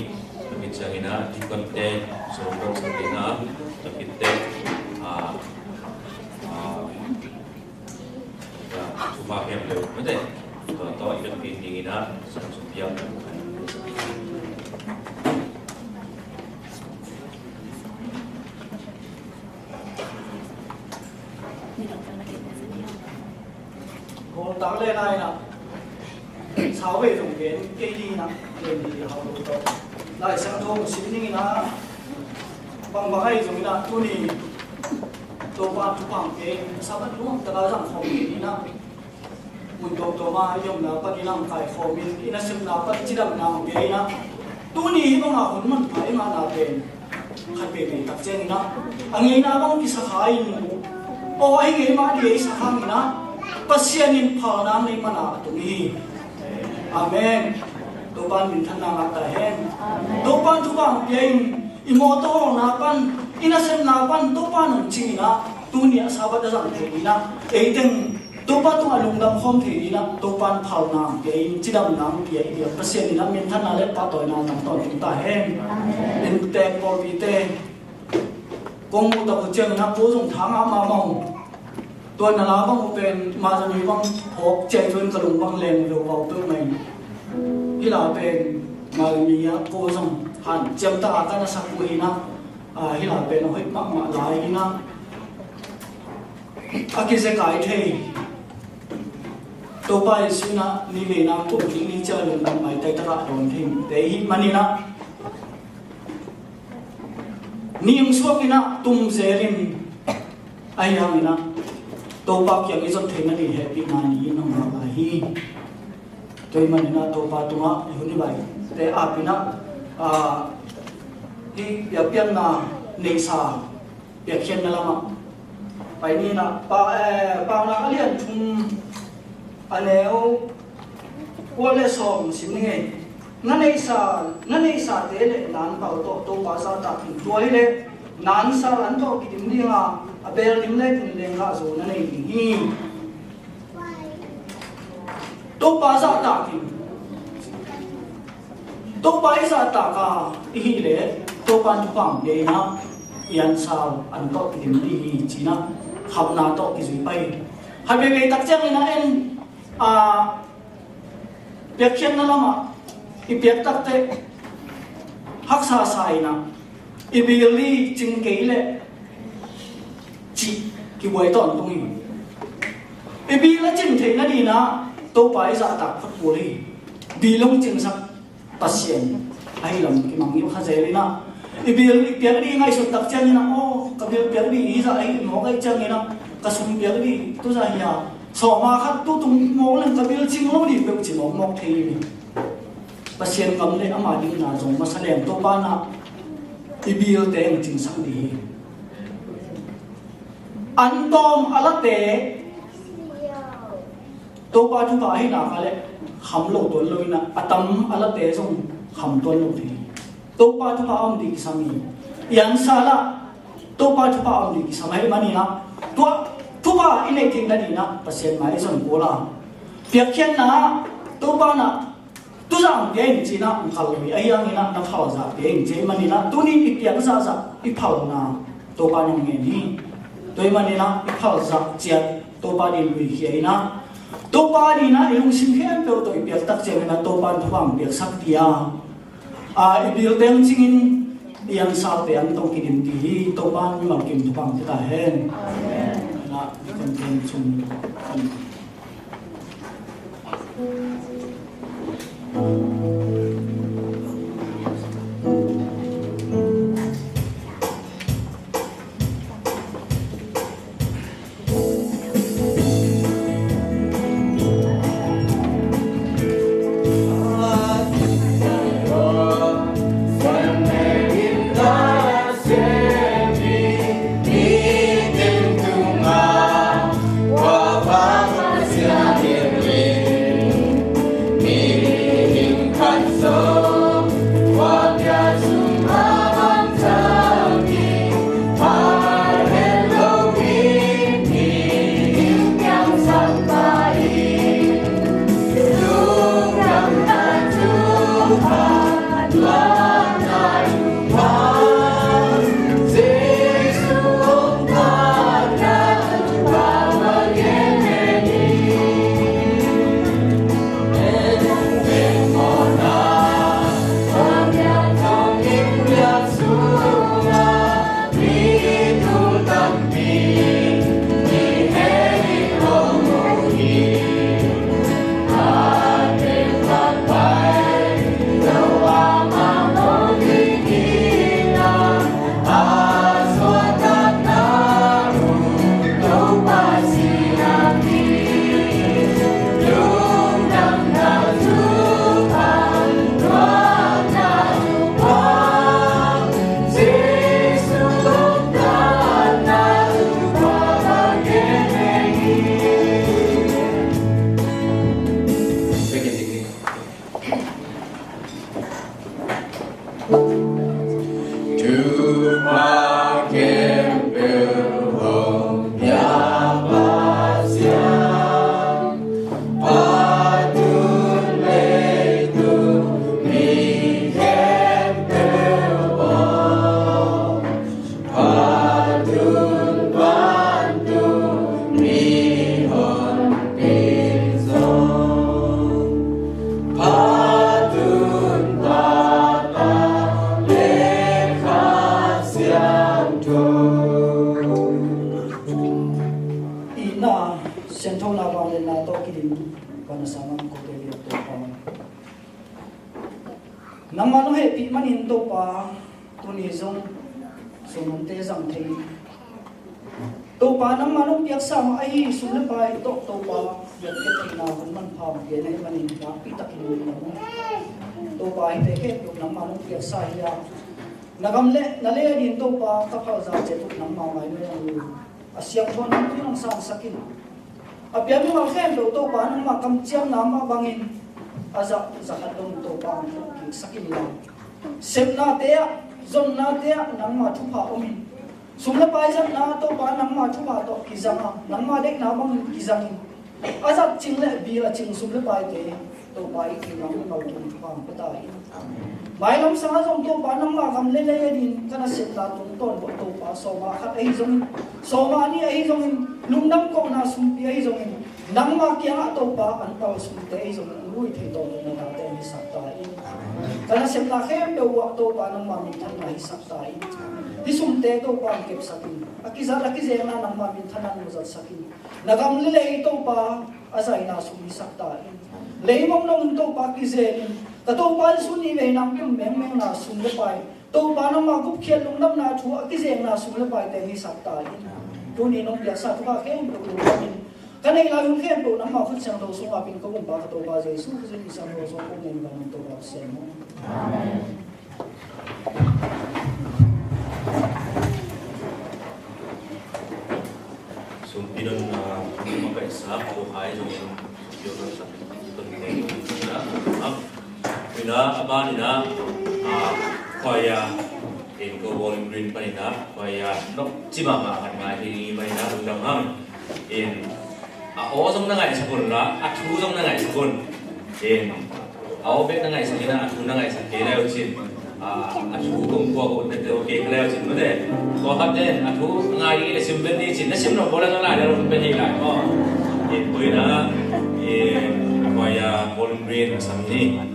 Tua khit ciangin a, deacon te sawm dong sak ding a, tua khit teh, ah, ah, ah, thupha khempeuh mate, tua tawh i piak dingin a, sang sum piak. Kawltak le nai na, sau ve zong gen kei ding na, gen ding hau lo tawh. Lai Siangtho sim ding in a, bangbang ahi zong in a, tuni Topa thupha hong pia in, Sabbath lungtak a zang khawm ding in a, mun tuamtuam a i omna pan in a hong kaikhawm in, i nasepna pan cidamna hong pia in a, tuni hih bang a hun manpha i ngahna pen khat veivei tak ciangin a, a ngeina bang kisa kha in, aw ahi ngei mah ding ei sak hangin a, Pasian in phalna nei man a tung hi. Amen. Topa'n minthanna ngah ta hen. Topa'n thupha hong pia in, i mawtaw hawlna pan, i nasepna pan Topa'n hong cing in a, tuni a Sabbath a zang thei in a, ei teng Topa tungah lungdam khawm thei ding in a, Topa'n phalna hong pia in, cidamna hong pia in, Pasian in a minthanna le pahtawina tang tawntung ta hen. Inntek pawlpite, kong muh tak uh ciangin a, ko zong tha ngah mahmah uh. Tua na la bang uh pen, Mah Za Mi bang phawk ciai tuin ka lung bang leng lo vau peuhmah in. Hih la pen, Mah Za Mi a ko zong hanciam tak a ka na sak uh hi in a, ah, hih la pen a hoih mahmah la hi in a. A kizekai thei. Topa Jesuh in a ni veina kum kik ni ciang lungdam maitai tak a dawn thei te ahih manin a, ni hong suak in a tum zel in, ahi hangin a, Topa kiang i zot theihna ni hehpihna ni in hong lak lai hi. Tua ahih manin a Topa tungah i hun i baihte ap in a, ah, hih biakpiakna neihsa piakkhiatna lamah pai ni in a, Pa, eh, Paunak a lian thum, a neu kua le sawm sim ni ngei. Na neihsa, na neihsate le na anpau tawh Topa zahtak in, tua hi leh na ansal an tawh kidim ding a, a beel dim le kin leng gah zo na nei ding hi. Topa zahtak in. Topa i zahtak a i hih leh Topa in thupha hong pia in a, i ansal an tawh kidim ding hi ci in a, khamna tawh kizui pah hi. Khat veivei tak ciangin a en, a, piakkhiatna lamah i piak tak teh haksa sa in a, i bill i cing kei leh cih kibuai tawntung hi. I bill a cing theihna ding in a Topa i zahtak phot kul hi. Bill hong cingsak Pasian ahi lam kimang ngilh kha zel in a, i bill i piak ding ngaihsut tak ciangin a, aw, ka bill piak ding hi zah ahi mawk ahih ciangin a, ka sum piak ding tu zah hi a, sawma khat tu tung mawk leng ka bill cing lo ding peuh ci mawkmawk thei hi. Pasian kam le ama dikna zong masa leng Topa in a i bill te hong cingsak ding hi. An tawm a late Topa thupha ahih nak leh kham lo tuan lo in a, a tam a late zong kham tuan lo thei hi. Topa thupha a om ding kisam hi. I ansal ah Topa thupha a om ding kisam ahih manin a, tua thupha i neih theihna ding in a Pasian mai i zon kul a, piakkhiatna ah Topa in a tu zah hong pia in ci in a hong kal lo hi. Ahi hangin a na phal zah pia in ci ahih manin a, tuni i piak zahzah i phalna Topa in hong ngen hi. Tua ahih manin a i phal zah ciat Topa adingin luikhia in a, Topa adingin a i lungsim khempeuh tawh i piak tak ciangin a Topa in thupha hong piaksak ding a, a, i bill te hong cingin i ansalte an tawh kidim ding hi. Topa in mimal kim thupha hong pia ta hen. Amen. Na, kan ken chung. Nangmah nong hehpih manin Topa, tuni zong sumnungte zang thei. Topa, nangmah nong piaksa mah ahi sum le pai tawh Topa, biakpiak theihna hun manpha hong pia na hih manin nakpi takin lungdam ung. Topa, hihte khempeuh nangmah nong piaksa hi a, na gam le na lei adingin Topa ka phalzah ciat uh nangmah maimai hong lum a, siangtho nang tui hong sangsak in. A piang mimal khempeuh Topa nangmah kamciamna mah bangin a zah za khat dong Topa hong kiksak in la, sepnate ah, zonnate ah nangmah thupha om in. Sum le pai zatna Topa nangmah thupha tawh kizang a, nangmah deihna bangin kizang in. A zat cing le bil a cing sum le paite Topa i tung nang mimal tung thupha hong pia ta in. Mailam sangah zong Topa nangmah gam le lei adingin ka nasepna tungtawn bawh Topa sawmah khat ahi zongin, sawmah nih ahi zongin, lungdam kohna sumpi ahi zongin, nangmah kiangah Topa an pal sumte ahi zongin hong lui thei tawh na tate hong hisak ta in. Ka nasepna khempeuh uh ah Topa nangmah minthanna hisak ta in. Hih sumte Topa hong kepsak in. A kizat a kizekna nangmah minthanna hong zatsak in. Na gam le lei Topa a zaina sum hisak ta in. Leimong dongin Topa kizel in. Ka Topa Jesuh nih vei nang kum mengmengna sum le pai, Topa nangmah gupkhiat lungdamna thu a kizekna sum le paite hisak ta in. Tuni nong piaksa thupha khempeuh lungdam in. Ka neih lai hun khempeuh nangmah khut siangtho sungah pin ka Gumpa ka Topa Jesuh Khrih in siangtho sung kong nen ka Topa Pasian maw. Amen. Sumpi dong, ah, makaihsa ko hai zong in, sumpi dong sak, sumpi dong sak. Ina, a ban ina, ah, choir, in ko Bowling Green pan ina, choir, nok cima ma kan ngai hi ni ma ina, undang hang. In, a aw zong na ngaihsak un la, a thu zong na ngaihsak un. In, a aw bek na ngaihsak in a, a thu na ngaihsak kei lai uh cin. A, a thu kong puak uh na tel kei lai uh cin mate. Tua khat ten, a thu ngai ding le sim pen ni cin, na sim nop bawl le na lai le rong pen ni lai maw. In, tua in a, in, a choir Bowling Green a sam ni.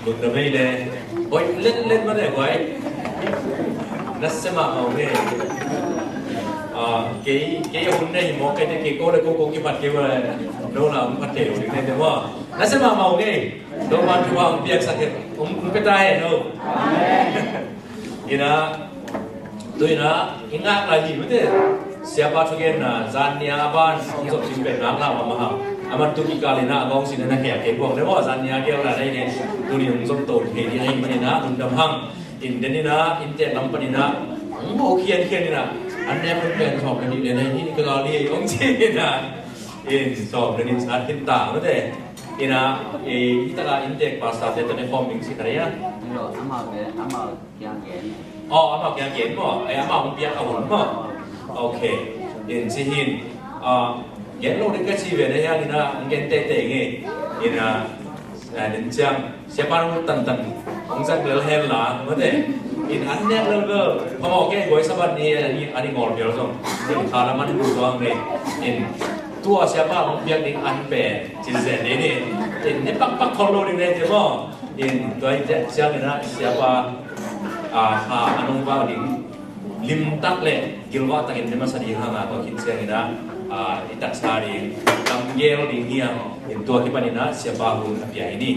Lungdam ei le. Hoih letlet mah ne, hoih. Nasia mahmah ung ei. Ah, kei, kei a hun nei hi maw, kei te kei ko le ko ko kiphat kei mah le. No la hong phat kei lo ding nei te maw. Nasia mahmah ung ei. Topa'n thupha hong piaksak hen. Hong, hong pia ta hen no. Amen. Ina, tu ina, i ngak lai hi mate. Siapa thugenna, zan nia a ban hong zop cin pen ngak lai mahmah hang. Aman tu kikal ina a gawng sin na khek kei buang le maw, zan nia gel lai na hi ne. Tuni hong zop to thei ding ahih manin ah lungdam hang. In den ina, inntek lam pan ina, hong ho khiankhian ina, an nek hun pen sawm le nih le na hi ni ka gal hi hong ci ina. In sawm le nih sa khin ta mate. Ina, i, i taka inntek pastor te tawh ne khawm ding ci ta nia. Yo, amau le, amau kiang gen. Aw, amau kiang gen maw? Ai, amau hong piak a hun maw? Ok. In ci hin. Ah, gen lo ding ka ci ve na hiang ina, hong gen teitei ngei. Ina, ah, nin ciang. Siapa hong tantan. Hong zak lel hen la, mate. In an nek lel bel. Phamawh kei guai Sabbath ni, ani, ani ngol bel zong. In kha la man bu zong ngei. In tua siapa hong piak ding an pen. Ci zen ding ni. In ne pakpak khol lo ding ne te maw. In tua i tek ciang ina siapa, ah, kha a nung vak ding limtak le gilvah takin ne masa ding hang a tua khit ciang ina, ah, i taksa ding gamgel ding hiam in tua kipan ina siapa hun a pia hi ni.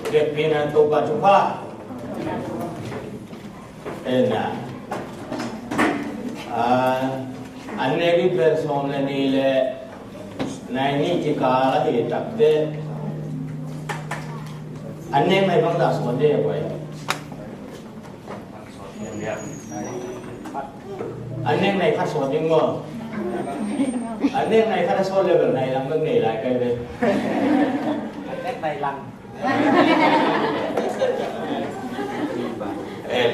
Biakpiakna Topa thupha. Ena. Ah, an nek i pen sawm le nih le nai nih kikal a hi takte. An nek nai bang dah suan ding a buai. An nek nai khat sawt ding maw? An nek nai khat a sawt level nai lang bek nei lai kai ve. An nek nai lang. Eh.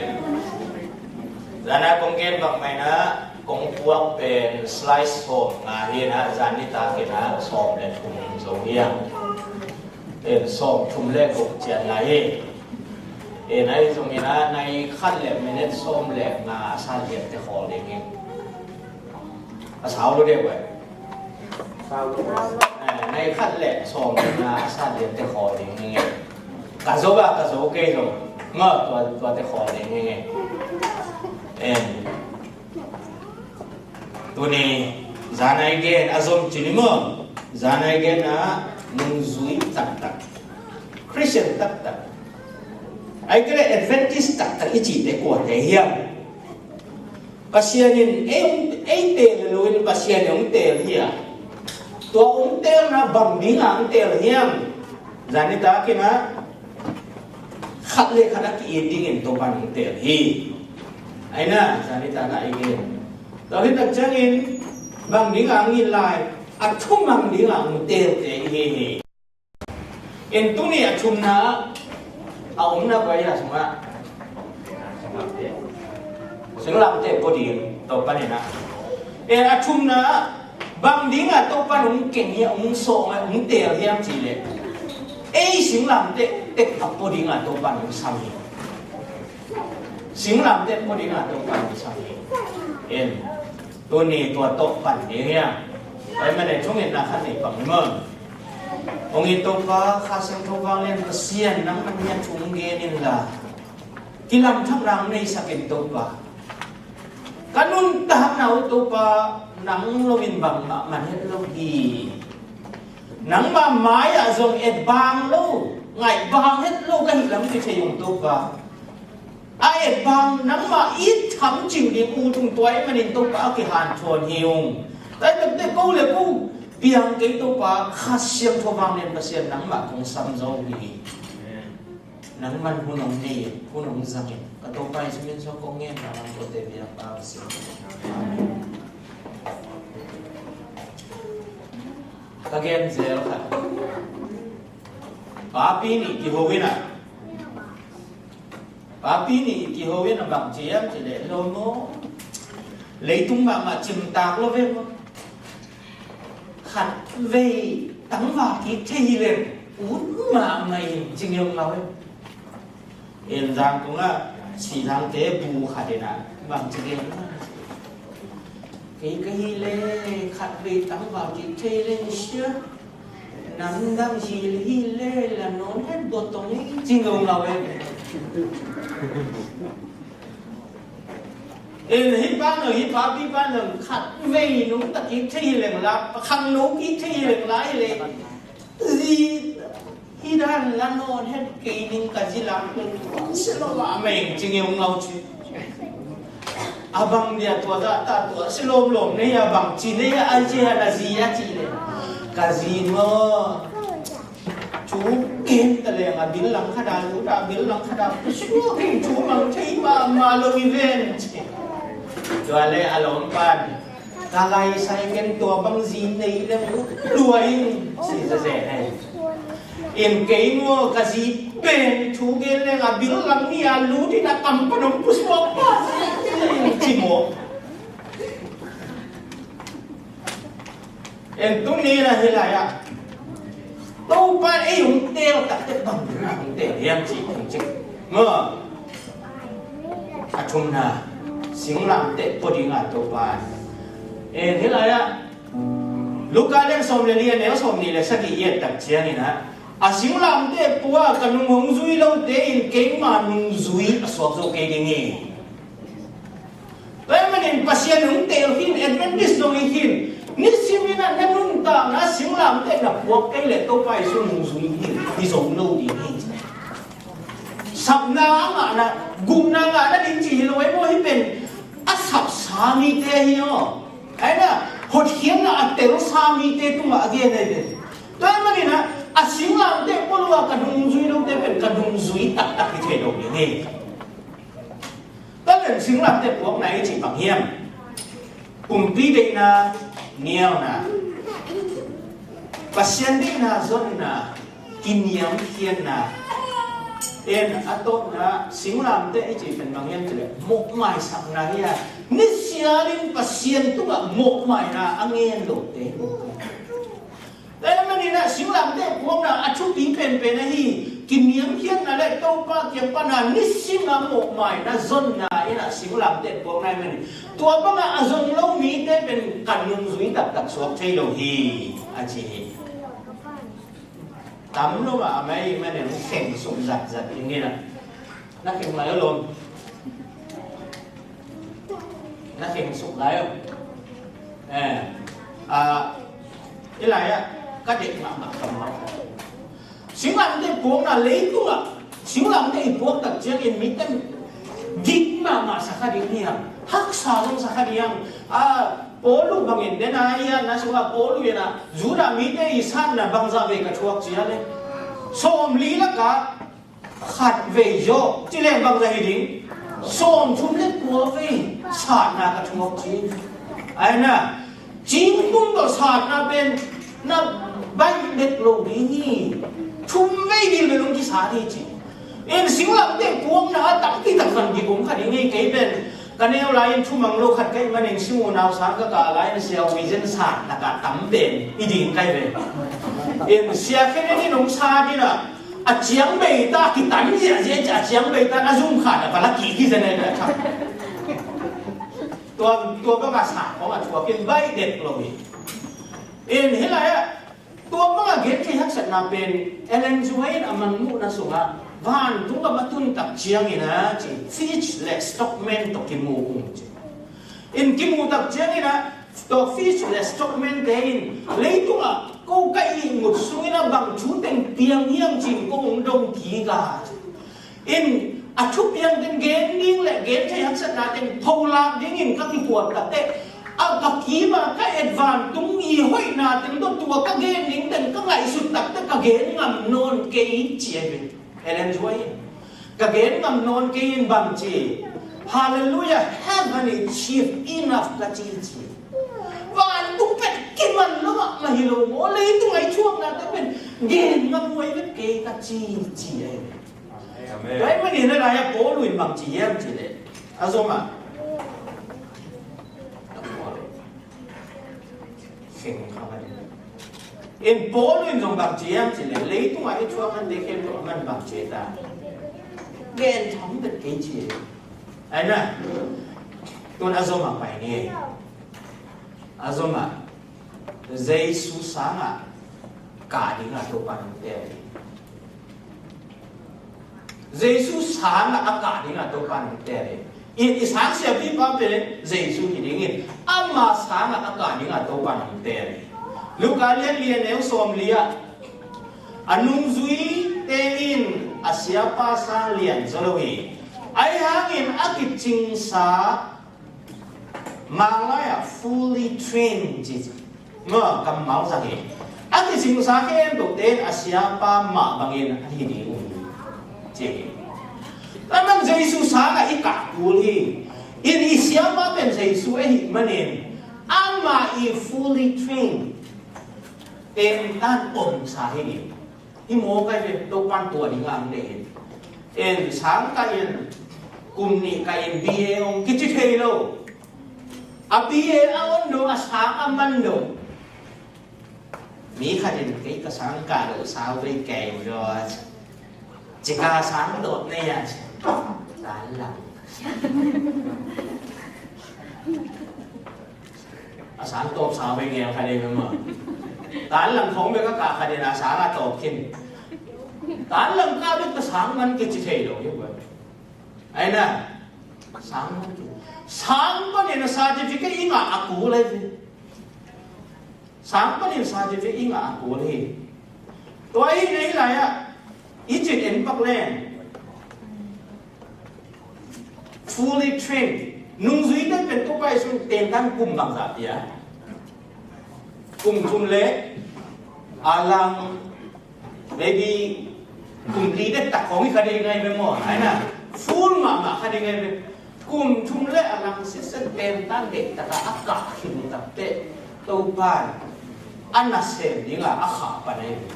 Zana kong gen bak mai na kong puak pen slice sawm nga hi na zan nitak in a sawm le thum zo hi a. En sawm thum le guk cian lai hi. En ahi zongin a nai khat le minute sawm le nga a san lian te khawl ding hi. A sau lo dek bai. Sau lo. Eh, nai khat le sawm le nga a san lian te khawl ding hi. Ka zo ba ka zo kei zong. Nga tua, tua te khawl ding hi. En. Tuni, zan a i gen a zom ci ni maw? Zan a i gen a nungzui taktak, Christian taktak, ahih kei leh Adventist taktak i cihte kuate hiam? Pasian in ei, ei teel loin Pasian in hong teel hi a. Tua hong teelna bang dingah hong teel hiam? Zan i takin a khat le khat a ki-it dingin Topa'n hong teel hi. Aina, zan i takin a i gen. Tua hi tak ciangin bang dingah hong it lai, a thum bang dingah hong teelte i hi hi. En tuni a thumna a omna pai a sungah singlamteh pua ding Topa'n ina. En a thumna bang dingah Topa'n hong keng hi a, hong sawng a, hong teel hiam cih leh ei singlamteh tek a pua dingah Topa'n hong sam hi. Singlamteh pua dingah Topa'n hong sam hi. En tuni tua tawh pan ding hiam? Pai mah le thungetna khat nei pak ni maw? Hong it Topa, Kha Siangtho vanglian Pasian nangman hi a thu hong gen inla kilamthakna hong neisak in Topa. Ka nuntakna uh Topa, nang loin bangmah man het lo hi. Nangmah mai-ah zong etbang lo, ngaihbang het lo ka hih lam kithei ung Topa. A etbang nangmah it tham cing ding ut ung, tua ahih manin Topa a kihanthawn hi ung. Tua hi takte ko le ko piang kei Topa, Kha Siangtho vanglian Pasian nangmah kong sam zo hi. Nangman hun hong nei in, hun hong zang in. Ka Topa Jesu min suang kong ngen, ka nang kote biak pa ka si. Amen. Ka gen zel kha. Papi nih kiho in a. Papi nih kiho in a bang ci hiam cih leh lo maw. Leitung mahmah cimtak lo ve maw. Khat vei tangval kik thei hi leng ut mahmah in ci ngeu ngau e. En zang kong ah sihzangte bu khat in ah bang ci gen, kei ka hi le khat vei tangval kik thei leng sia, namdang hi le hi le la nawn het botong e ci ngeu ngau e. En hih pa nang, hih pa pi pa nang khat vei nungta kik thei hi leng la, khangno kik thei hi leng la hi le, zi hi dan la nawn het kei ning ka zi lam tung tua si lo a meng ci ngeu ngau ci. A bang dia tua zah ta tua si lawmlawm nei a bang ci nei a, a zi a na zi a ci le, ka zi maw. Thu ken ta leng a bil lang khat a lut a bil lang khat a pusuak in thu mang thei mahmah lo hi ven ci. Tua le a lawm pan ka lai sai ken tua bang zi nei leng lua in ci zazen e. In kei maw ka zi pen thu gen leng a bil lang ni a lut in a kam pan hong pusuak pa ci maw. En tuni na hi lai ah Topa ei hong teel takte bang na hong teel hiam ci hong ci. Maw, a thumna, singlamteh pua ding a Topa. En hi lai ah Luka lian sawm le li a neu sawm nih le sagih i et tak ciangin ah, a singlamteh pua ka nung hong zui lote in keima nung zui a suak zo kei ding hi. Tua ahih manin Pasian hong teel khin, Adventist zong hi khin, nisimin ah na nuntakna singlamteh na puak kei leh Topa Jesu nung zui hi, hi zong lo ding hi. Sapna a ngahna, gupna ngahna ding ci hi lo ei maw, hih pen a sapsa mite hi aw. Aina, hotkhiatna a telsa mite tungah a gen ahi ve. Tua ahih manin ah a singlamteh pua lua ka nung zui lote pen ka nung zui taktak hi thei lo ding hi. Tua pen singlamteh puakna i cih bang hiam? Pumpi deihna nialna, Pasian deihna zonna, kiniamkhiatna. En a tawpna singlamteh i cih pen bang hiam cih leh mawhmaisakna hi a, nisialin Pasian tungah mawhmaina a ngen lote. Tua ahih manin ah singlamteh puakna a thupi penpen ahi, kiniamkhiatna le Topa kiang pana nisim a mawhmaina zonna in ah singlamteh puakna ahih manin tua bangah a zong lo mite pen ka nung zui taktak suak thei lo hi a ci hi. Tam lo mah a mei manin kheng suk zatzat in ni na. Na kheng lai aw lawm. Na kheng suk lai aw. Eh, ah, i lai ah ka deih mahmah kammal. Singlamteh puakna leitungah singlamteh i puak tak ciangin mite gik mahmah sa kha ding hiam? Haksa zong sa kha ding hiam? Ah, Paulu bangin den a hian na sungah Paulu in ah Judah mite i satna bangzah vei ka thuak cia le sawmli lakah khat vei zaw ci leng bangzah hi ding? Sawmthum le kua vei satna ka thuak ci. Aina, cingkung tawh satna pen na baih dek lo ding hi. Thum vei bil vel hong kisat hi ci. In singlamteh puakna a tampi tak van kibum kha ding hi kei pen. Ka neu lai-in thumang lo khat ka hih manin Simu nau sang ka kah lai-in Sia Hui Zen sang na ka tam pen i ding kai ve. In Sia Khen in hong sa ding a, a ciang bei ta kitan ziahziah ci a ciang bei ta na zum khat a va la kik hi zen ai ve a tham. Tua, tua bang a sa kong a thuak in baih dek lo hi. In hih lai-ah Tua banga genthei haksatna pen Ellen G. White in a manmuhna sungah vantung gam a tun tak ciangin a ci, Fitch le Stockman tawh kimu ung ci. In kimu tak ciangin a tua Fitch le Stockman te in leitungah ko ka ihmut sungin a bang thu teng piang hiam cin ko hong dong kik a ci. In a thupiang teng gen ding le genthei haksatna teng pholak dingin ka kituat takte a ka kima ka et vantung i hoihna teng tawh tua ka gen ding teng ka ngaihsut takte ka gen ngam nawn kei ci ahi ve. Ellen G. White in ka gen ngam nawn kei in bang ci, Hallelujah, heaven is chief enough ka ci ci. Vantung pen kiman lo ah na hi lo maw, leitung ai thuakna te pen gen ngam huai vet kei ka ci ci ahi ve. Amen. Tua ahih manin a lai-ah Paul in bang ci hiam cih leh a zom ah, kheng kha ka ding. In Paul in zong bang ci hiam cih leh, leitungah i thuak hante khempeuh aman bang ci ta, gen thang bek kei ci hi. Ahi na, tun a zom ah pai ni. A zom ah Jesu sangah kah dingah Topa nong teel hi. Jesu sangah a kah dingah Topa nong teel hi. I, i sang siapipa pen Jesu hi dingin ama sangah a kah dingah Topa nong teel hi. Luka lian lian neu sawmli ah a nungzuite in a siapa sang lian zaw lo hi. Ahi hangin a kicingsa Manglai ah fully trained ci, maw, kammal zang hi. A kicingsa khempeuhte in a siapa mah bangin a hi ding uh hi ci hi. Tua man Jesu sangah i kah kul hi. In i siapa pen Jesu ahih manin amah i fully trained, tentan omsa hi ding. Hi maw, kai ve, Topan tua ding ang deih in. En sang kah in, kum nih kah in B A ong kici thei lo. A B A a on dong, a sang a man dong. Mi khat in kei ka sang kah lo sau ve kei lo. Cika sang dot ne ya. Tan lang. A sang tawp sau ve ngel khat in maw. Tan lang khong ve ka kah khat in a sang a tawp khin. Tan lang kah ve ka sang man kici thei lo hi ve. Ahi na, sang man kici. Sang panin a certificate i ngah a kul ahi ve. Sang panin certificate i ngah a kul hi. Tua hi nei lai ah i cin en pak leng fully trained. Nungzuite pen Topa Jesu tentan kum bangzah pia? Kum thum le a lang, maybe kum li dek tak khong hi kha ding ngai ve maw. Ahi na, full mahmah kha ding ngai ve. Kum thum le a lang sitset tentan dek takah a kah khin tak teh Topa in a nasem dingah a khah pan ahi ve.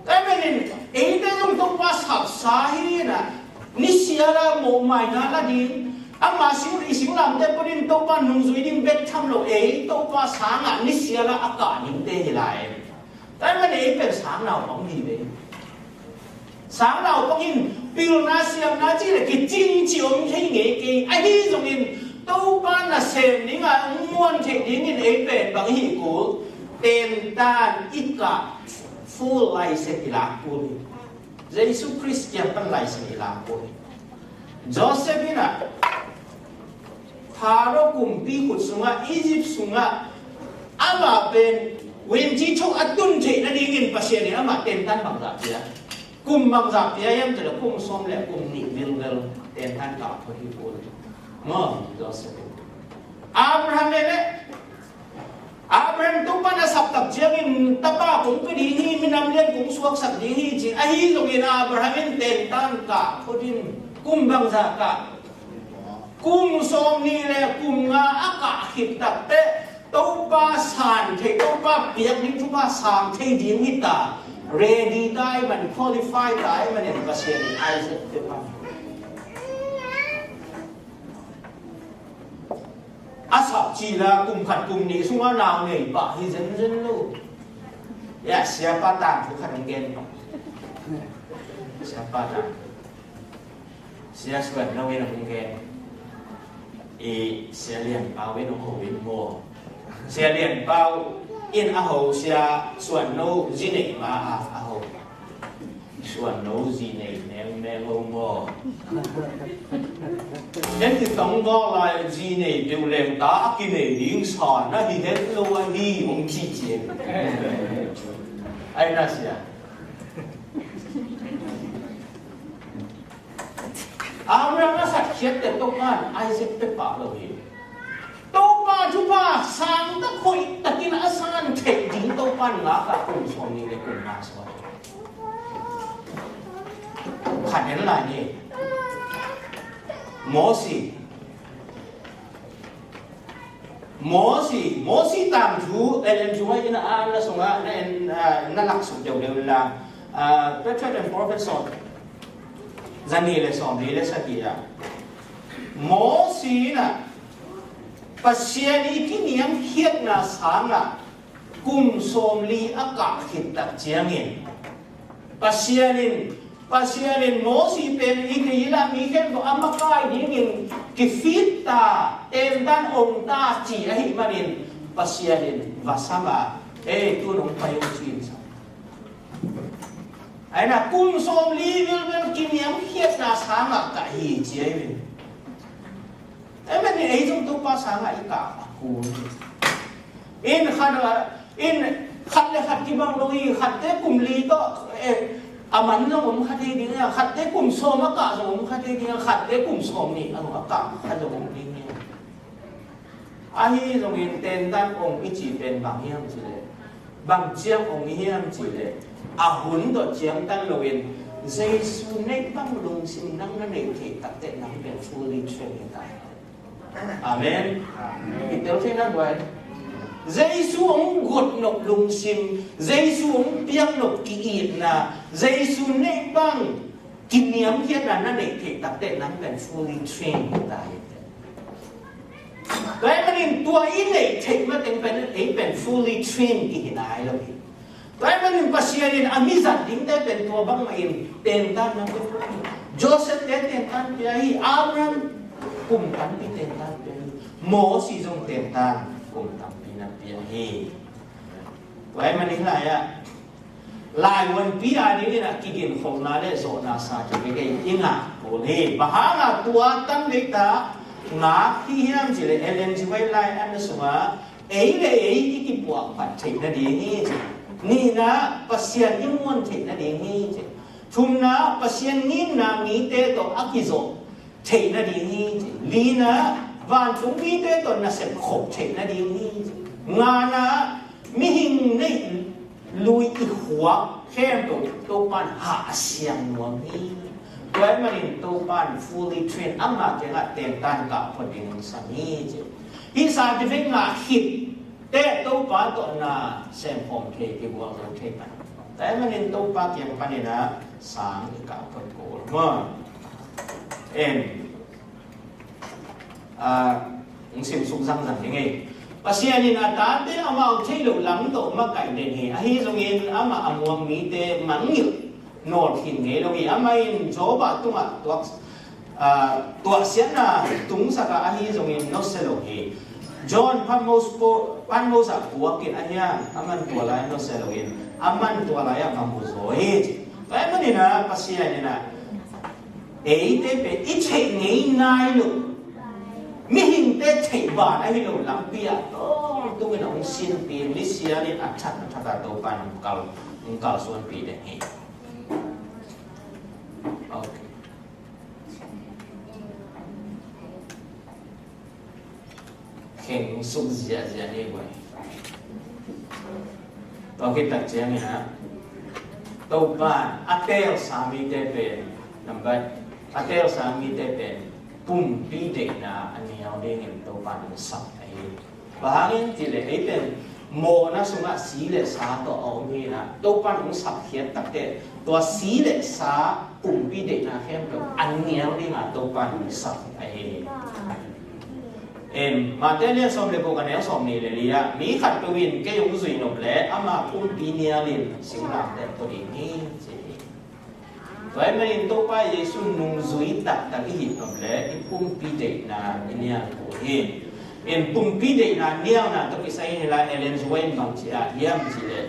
Tua manin eite zong Topa sapsa hi na, nisiala mawhmaina la ding, ama sing, i singlamteh panin Topa nungzui ding bek tham lo, ei Topa sangah nisiala a kah dingte hi lai. Tua manin ei pen sang naupang hi ve. Sang naupang in pilna siamna cih le kicing cih om thei ngei kei. Ahi zongin Topa nasem dingah hong muan theih dingin ei pen bang i hih kul? Tentan i kah, full license i lak kul hi. Jesu Khrist kiang pan license i lak kul hi. Joseph in ah Pharaoh kumpi khut sungah, Egypt sungah, amah pen winci thok a tun theih nadingin Pasian in amah tentan bangzah pia? Kum bangzah pia hiam cih leh kum sawm le kum nih vilvel tentan kah phot hi kul hi. Maw, Joseph in. Abraham in leh Abraham Topa na saptak ciangin tapa kong pia ding hi, minam lian kong suaksak ding hi ci. Ahi zongin Abraham in tentan kah phot in, kum bangzah kah? Kum sawm nih le kum nga a kah khit tak teh Topa san thei, Topa piak ding thupha sang thei ding hi ta, ready ta ahih man, qualify ta ahih manin Pasian in Isaac pia pan. A sap cil a kum khat kum nih sungah nau nei pah hi zenzen lo. Ya, siapa tangthu khat hong gen. Siapa tangthu. Sia Suan Lo in hong gen. I Sia Lian Pau in hong ho in maw. Sia Lian Pau in a ho, Sia Suan Lo zi nei ma a, a ho. Suan Lo zi nei neu neu lo maw. En ti tong bawk lai zi nei peuh leng ta a kinei ding sa na hi het lo a hi hong ci ci. Ai na sia. Abraham a satkhiat teh Topa in Isaac pia pah lo hi. Topa thupha sang tak hoih takin a san theih ding Topa in ngak a, kum sawm nih le kum nga sung. Khat en lai ni. Mosi. Mosi, Mosi tangthu, en en thu in a, na sungah, na en, ah, na laksuk deuhdeuh la, ah, Patriarch and Prophet sawm, za nih le sawmli le sagih ah. Mosi in a, Pasian i kiniamkhiatna sangah, kum sawmli a kah khit tak ciangin Pasian in, Pasian in Mosi pen i thei inla mi khempeuh a makai dingin kifit ta, tentan ong ta ci ahih manin Pasian in va sam a, ei, tu-in hong pai un ci-in sam. Ahi na, kum sawmli vilvel kiniamkhiatna sangah kah hi ci ahi ve. Amen, ei zong Topa sangah i kah a kul. In khat, in khat le khat kibang lo hi, khatte kum li tawh, eh, a man zong om kha thei ding a, khatte kum sawm a kah zong om kha thei ding a, khatte kum sawmnih a zong a kah kha zong om ding hi. Ahi zongin tentan ong i cih pen bang hiam cih leh, bang ciang ong i hiam cih leh, a hun tawh ciangtan loin Jesu neih bang lungsim nang na neih theih takteh nang pen fully trained hi ta. Amen. Amen. I tel thei na guai. Jesu hong guat nop lungsim, Jesu hong piak nop ki-itna, Jesu neih bang kiniamkhiatna na neih theih takteh nang pen fully trained hi ta hi. Tua ahih manin tua i neih theih mateng pen ei pen fully trained i hi nai lo hi. Tua ahih manin Pasian in a mi zat dingte pen tua bangmah in tentan na pia hi. Joseph te tentan pia hi. Abraham kum tampi tentan pia hi. Mosi zong tentan kum tampi na pia hi. Tua ahih manin lai-ah laivuanpi a dingin a kiginkhopna le zawhna sa kibekei i ngah kul hi. Bang hanga tua tan deita ngak hi hiam cih leh Ellen G. White lai-atna sungah ei le ei i kipuahphat theih nading hi ci. Nihna, Pasian i muan theih nading hi ci. Thumna, Pasian ngimna mite tawh a kizawh theih nading hi ci. Lina, vantung mite tawh nasep khop theih nading hi ci. Ngana, mihing neih lui i khuak khempeuh Topan hahsiang nuam hi. Tua ahih manin Topan fully trained, ama kiangah tentan kah phot ding hong sam hi ci. Hih sa kivei ngah khit teh Topa tawh na semkhawm thei, kigualzo thei pan. Tua ahih manin Topa kiang panin a sang i kah phot kul maw? En. Ah, hong simsuk zangzang ding ei. Pasian in a tate amau theih loh lam tawh makaih den hi. Ahi zongin amah a muang mite mangngilh nawl khin ngei lo hi. Amah in Job a tungah tuak, ah, tuahsiatna tungsak a, ahi zongin nusia lo hi. John Patmos, Patmos ah puak in a hiang, aman tua lai nusia lo in, aman tua lai ah va mu zaw hi. Tua ahih manin a Pasian in a eite pen i theih ngei nai lo, mihingte theih ban ahi lo lampi ah tawntungin a hong sinpih, mi sialin a that a that a Topan hong kal, hong kalsuanpih ding hi. Okay. Kheng suk ziahziah ni guai. Tua khit tak ciangin a Topa a teelsa mite pen, number, a teelsa mite pen pumpi deihna a nial dingin Topa in sap ahi. Bang hangin cih leh ei pen mawhna sungah si le sa tawh a om hi a, Topa in hong sapkhiat takteh tua si le sa pumpi deihna khempeuh a nial dingin Topa in hong sap ahi hi. Em, Mate lian sawm le guk a neu sawmnih le li ah, mi khatpeuh in kei hong zui nop leh ama pumpi nialin singlamteh pua ding hi, ci hi. Tua ahih manin Topa Jesu nungzui taktak i hih nop leh i pumpi deihna i nial kul hi. In pumpi deihna nialna tawh kisai in hi lai, Ellen G. White in bang ci ah hiam cih leh,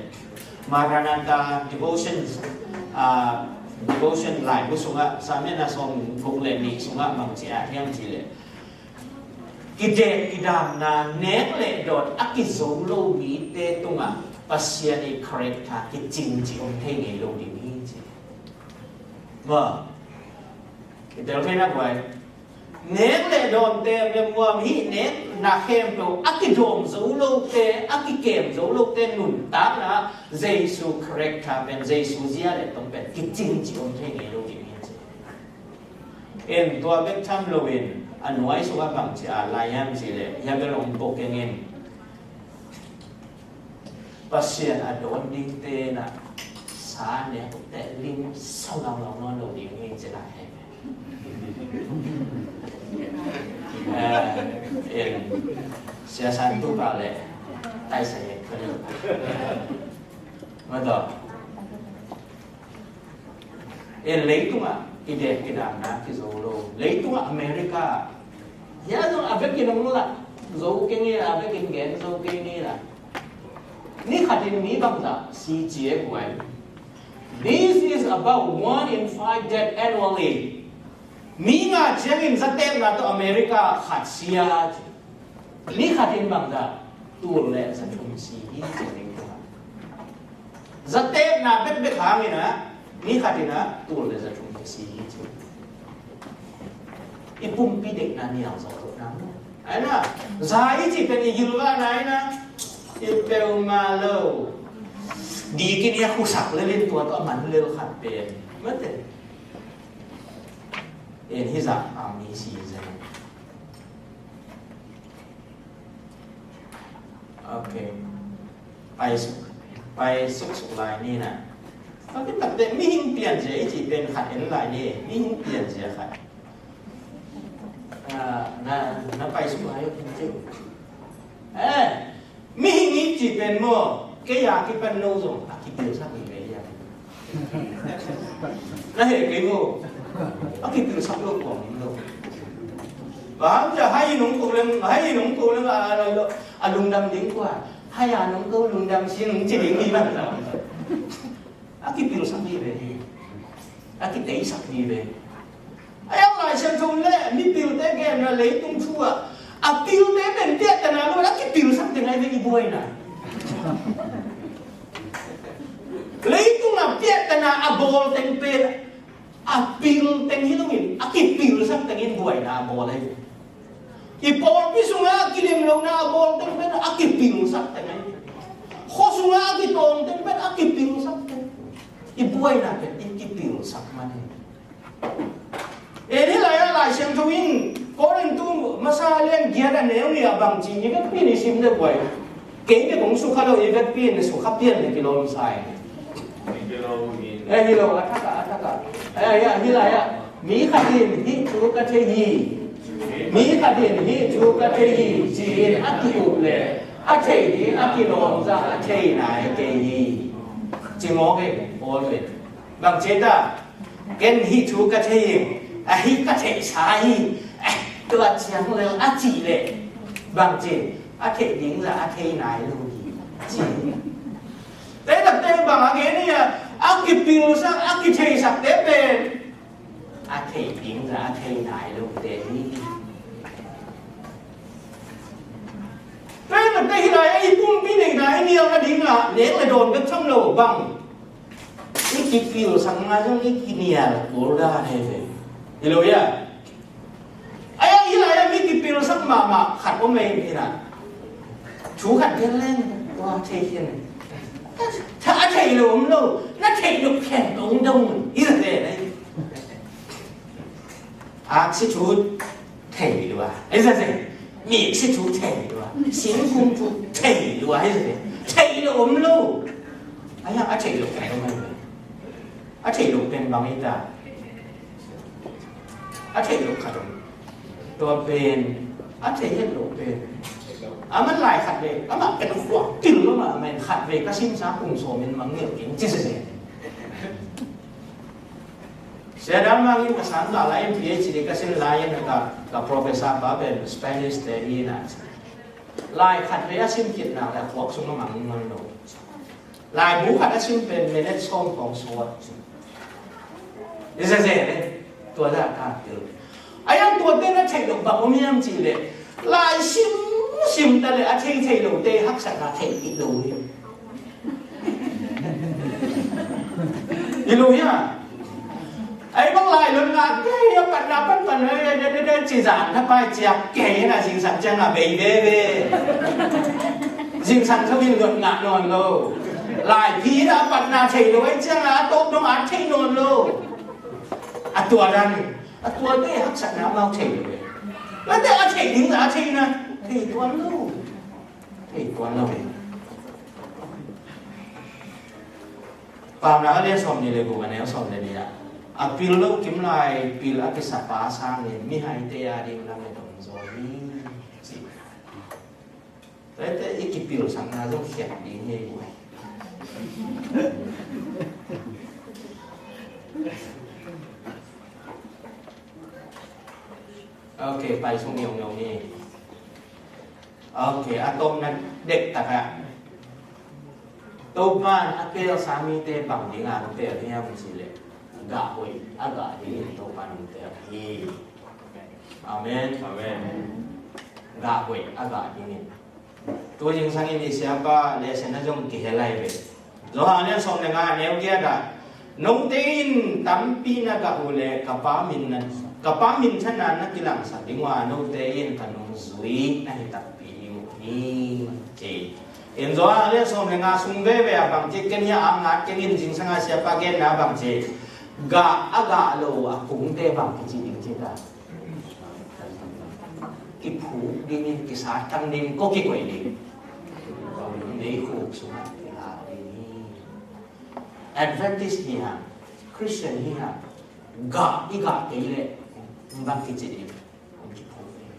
Maranatha devotions, ah, devotion laibu sungah, Sametna sawm guk le nih sungah bang ci ah hiam cih leh, kidek kidamna, nek le dawn a kizo lo mite tungah Pasian i character kicing ci om thei ngei lo ding hi, ci. Maw, i tel thei na guai. Nek le dawnte, le muam hih nekna khempeuh a kidawm zo lote, a kikem zo lote nuntakna, Jesu character pen, Jesu zia le tong pen kicing ci om thei ngei lo ding hi, ci. In tua bek tham loin a nuai sungah bang ci a lai hiam cih leh, hia bel ong pok keng in. Pasian a dawn dingte na sa nek teh lim sa ngaungau nawn lo ding hi, ci lai hi. Eh, in, Sia San Tu Pau le Ai sa e. Mata. E, leitungah i dek kidamna kizo lo. Leitungah America, hia zong a vekin hong la zo kei ngei la, a vekin gen zo kei ngei la. Ni khatin mi bangzah si ci e guai. This is about one in five dead annually. Mi nga ciangin zatekna tawh America khat sia ci. Ni khatin bangzah? Tul le za thum si hi ci. Zatekna bekbek hangin ah ni khatin ah tul le za thum si hi ci. I pumpi dekna nial zo lo na. Ai na, za i ci pen i gilvahna ai na. I peuhmah lo. Dikin i a khusak lelin tua tawh a man lel khat pen. Mate. En hi zah a mi si zen. Ok. Pai suk, pai suksuk lai ni na. Tapi takte mihing pianzia i ci pen khat en lai ni. Mihing pianzia khat. Ah, na, na pai suk lai uh ci. Eh, mihing i ci pen maw, kei a kipan no zong a kipilsak hi ve hi a. Na heh kei maw? A kipilsak lo kuang in lo. Bang hang cia hai nong ko leng, hai nong ko leng a, a, a, a lungdam ding kua. Hai a nong ko lungdam sin ci ding hi bang. A kipilsak hi ve hi. A kiteisak hi ve. A yang Lai Siangtho le mipilte genna leitung thu ah a pilte pen piahtana lo a kipilsak teng ai ve i buaina. Leitung a piahtana a bawl teng pen a pil teng hi loin a kipilsak tengin buaina a bawl ai ve. I pawlpi sungah a kilem lohna a bawl teng pen a kipilsak teng ai. Khua sungah a kitawng teng pen a kipilsak teng. I buaina pen i kipilsak man hi. E ni lai a Lai Siangtho in Korintu masa lian giat a neu nih a bang ci ni ka pi ni sim de buai. Kei bek hong sukha lo i vekpi in sukha pian le kilawm sa hi. Eh, hi lo, a thak ah, a thak ah. Eh, ya, hi lai ah. Mi khat in hih thu ka thei hi. Mi khat in hih thu ka thei hi, ci-in a ki-up le a thei ding a kilawm zah a thei nai kei hi. Ci mawk hi, Paul in. Bang ci ta? Ken hih thu ka thei hi, a hih ka theihsa hi, eh, tua ciang lel a cih leh bang ci, a theih ding zah a thei nai lo hi, ci. Tei takte bang a gen hi a, a kipilsak, a kitheisakte pen a theih ding zah a thei nai lote hi. Tei takte hi lai a i pumpi neihna i nial nading ah nek le dawn bek tham lo bang. I kipilsak ngai zong i kinial kul dan hi ve. Hi lo hia? A yang hi lai a mi kipilsak mahmah khat om ei hi na. Thu khat gen leng tua thei hi na. Tha a thei lo om lo. Na thei lo khen dong dong hi ve na. Aksi thu thei lua. Ai za zeng. Miksi thu thei lua. Singkung thu thei lua. Ai za zeng. Thei lo om lo. Ai a thei lo khat om lo. A thei lo pen bang i ta. A thei lo khat om. Tua pen. A thei het lo pen. A man lai khat ve. A man pen khuak til lo ma. A man khat ve. Ka simsa kum sawm in mang ngel king. Ci se se. Sia Dam Mang in ka sang ka lai in P H D ka sin lai in ka, ka professor pa pen Spanish te hi na. Lai khat ve a sim kit nak le khuak sung a mang ngon lo. Lai bu khat a sim pen minute sawm kong suat. I za ze le tua za ka til. A yang tua te na thei lo bang om hiam ci le. Lai sim sim ta le a thei thei lo te haksatna thei kit lo hi. Hi lo hia? Ai bang lai lon ngah kei a patna pan pan, eh, de, de, de, ci zan na pai ciak kei na zingsang ciang a bei be be. Zingsang tho in lon ngah nawn lo. Lai phi na patna thei lo ai ciang a tok dong a thei nawn lo. A tua dan, a tua te haksatna mau thei lo. La te a thei ding a thei na, thei tuan lo. Thei tuan lo. Paunak a lian sawm nih le guk a neu sawm le nih ah, a pil lo kim lai pil a kisapa sangin mihaite a ding lam le dong zaw hi, ci. Tua hi teh i kipilsakna zong khiat ding hi. Ok, pai sung niauniau ni. Ok, a tawpna dektak ah, Topa'n a teelsa mite bang dinga hong teel hiam cih leh, gah hoih a gah dingin Topa'n hong teel hi. Amen. Amen. Gah hoih a gah dingin. Tu zingsangin i siapa lesson ah zong kihel lai ve. Johan lian sawm le nga, neu giat ah, note in tampi na gah uh leh ka Pa min na, ka Pa minthanna na kilangsak ding uh a, note in ka nungzui na hi takpi ding uh hi, ci. In Johan lian sawm le nga sung veve ah bang ci, ken hiah a ngat keng in, zingsang a siapa genna bang ci, gah a gah lo a kungte bang kici ding ci ta. Kiphuk dingin, kisatang dingin, ko kikoih ding. Meikhuk sungah kiha ding hi. Adventist hi hang, Christian hi hang, gah i gah kei leh bang kici ding. Kiphuk ding.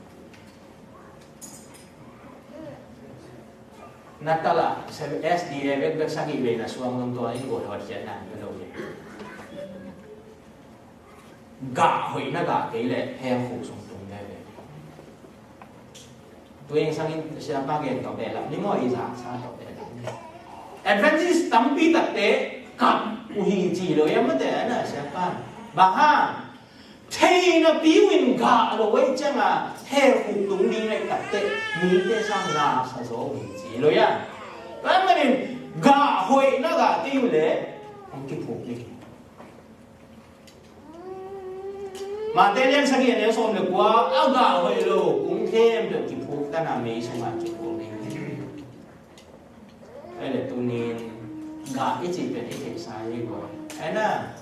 Natal ah S D A bekbek sagih vei na suang zong tua in guai hotkhiatna ka lo hi. Gah hoih na gah kei leh hell khuk sung tung veve. Tu zingsangin siapa gen tawh behlap ni maw, i zaksa tawh behlap ni. Adventist tampi takte kap uh hi ci lo ia, mate, a na siapa. Bang hang, thei napi uh in gah lo uh ahih ciangin hell khuk tung ding ahih takteh mite sang na sa zaw uh hi ci lo ia. Tua ahih manin gah hoih na gah kei uh leh hong kiphuk ding. Matthai lian sagih, a neu sawm le kua, a gah hoih lo kung khempeuh kiphuk ta a, mei sungah kiphuk ding. Tua leh tuni-in gah i cih pen i theihsa hi guai. Ahi na,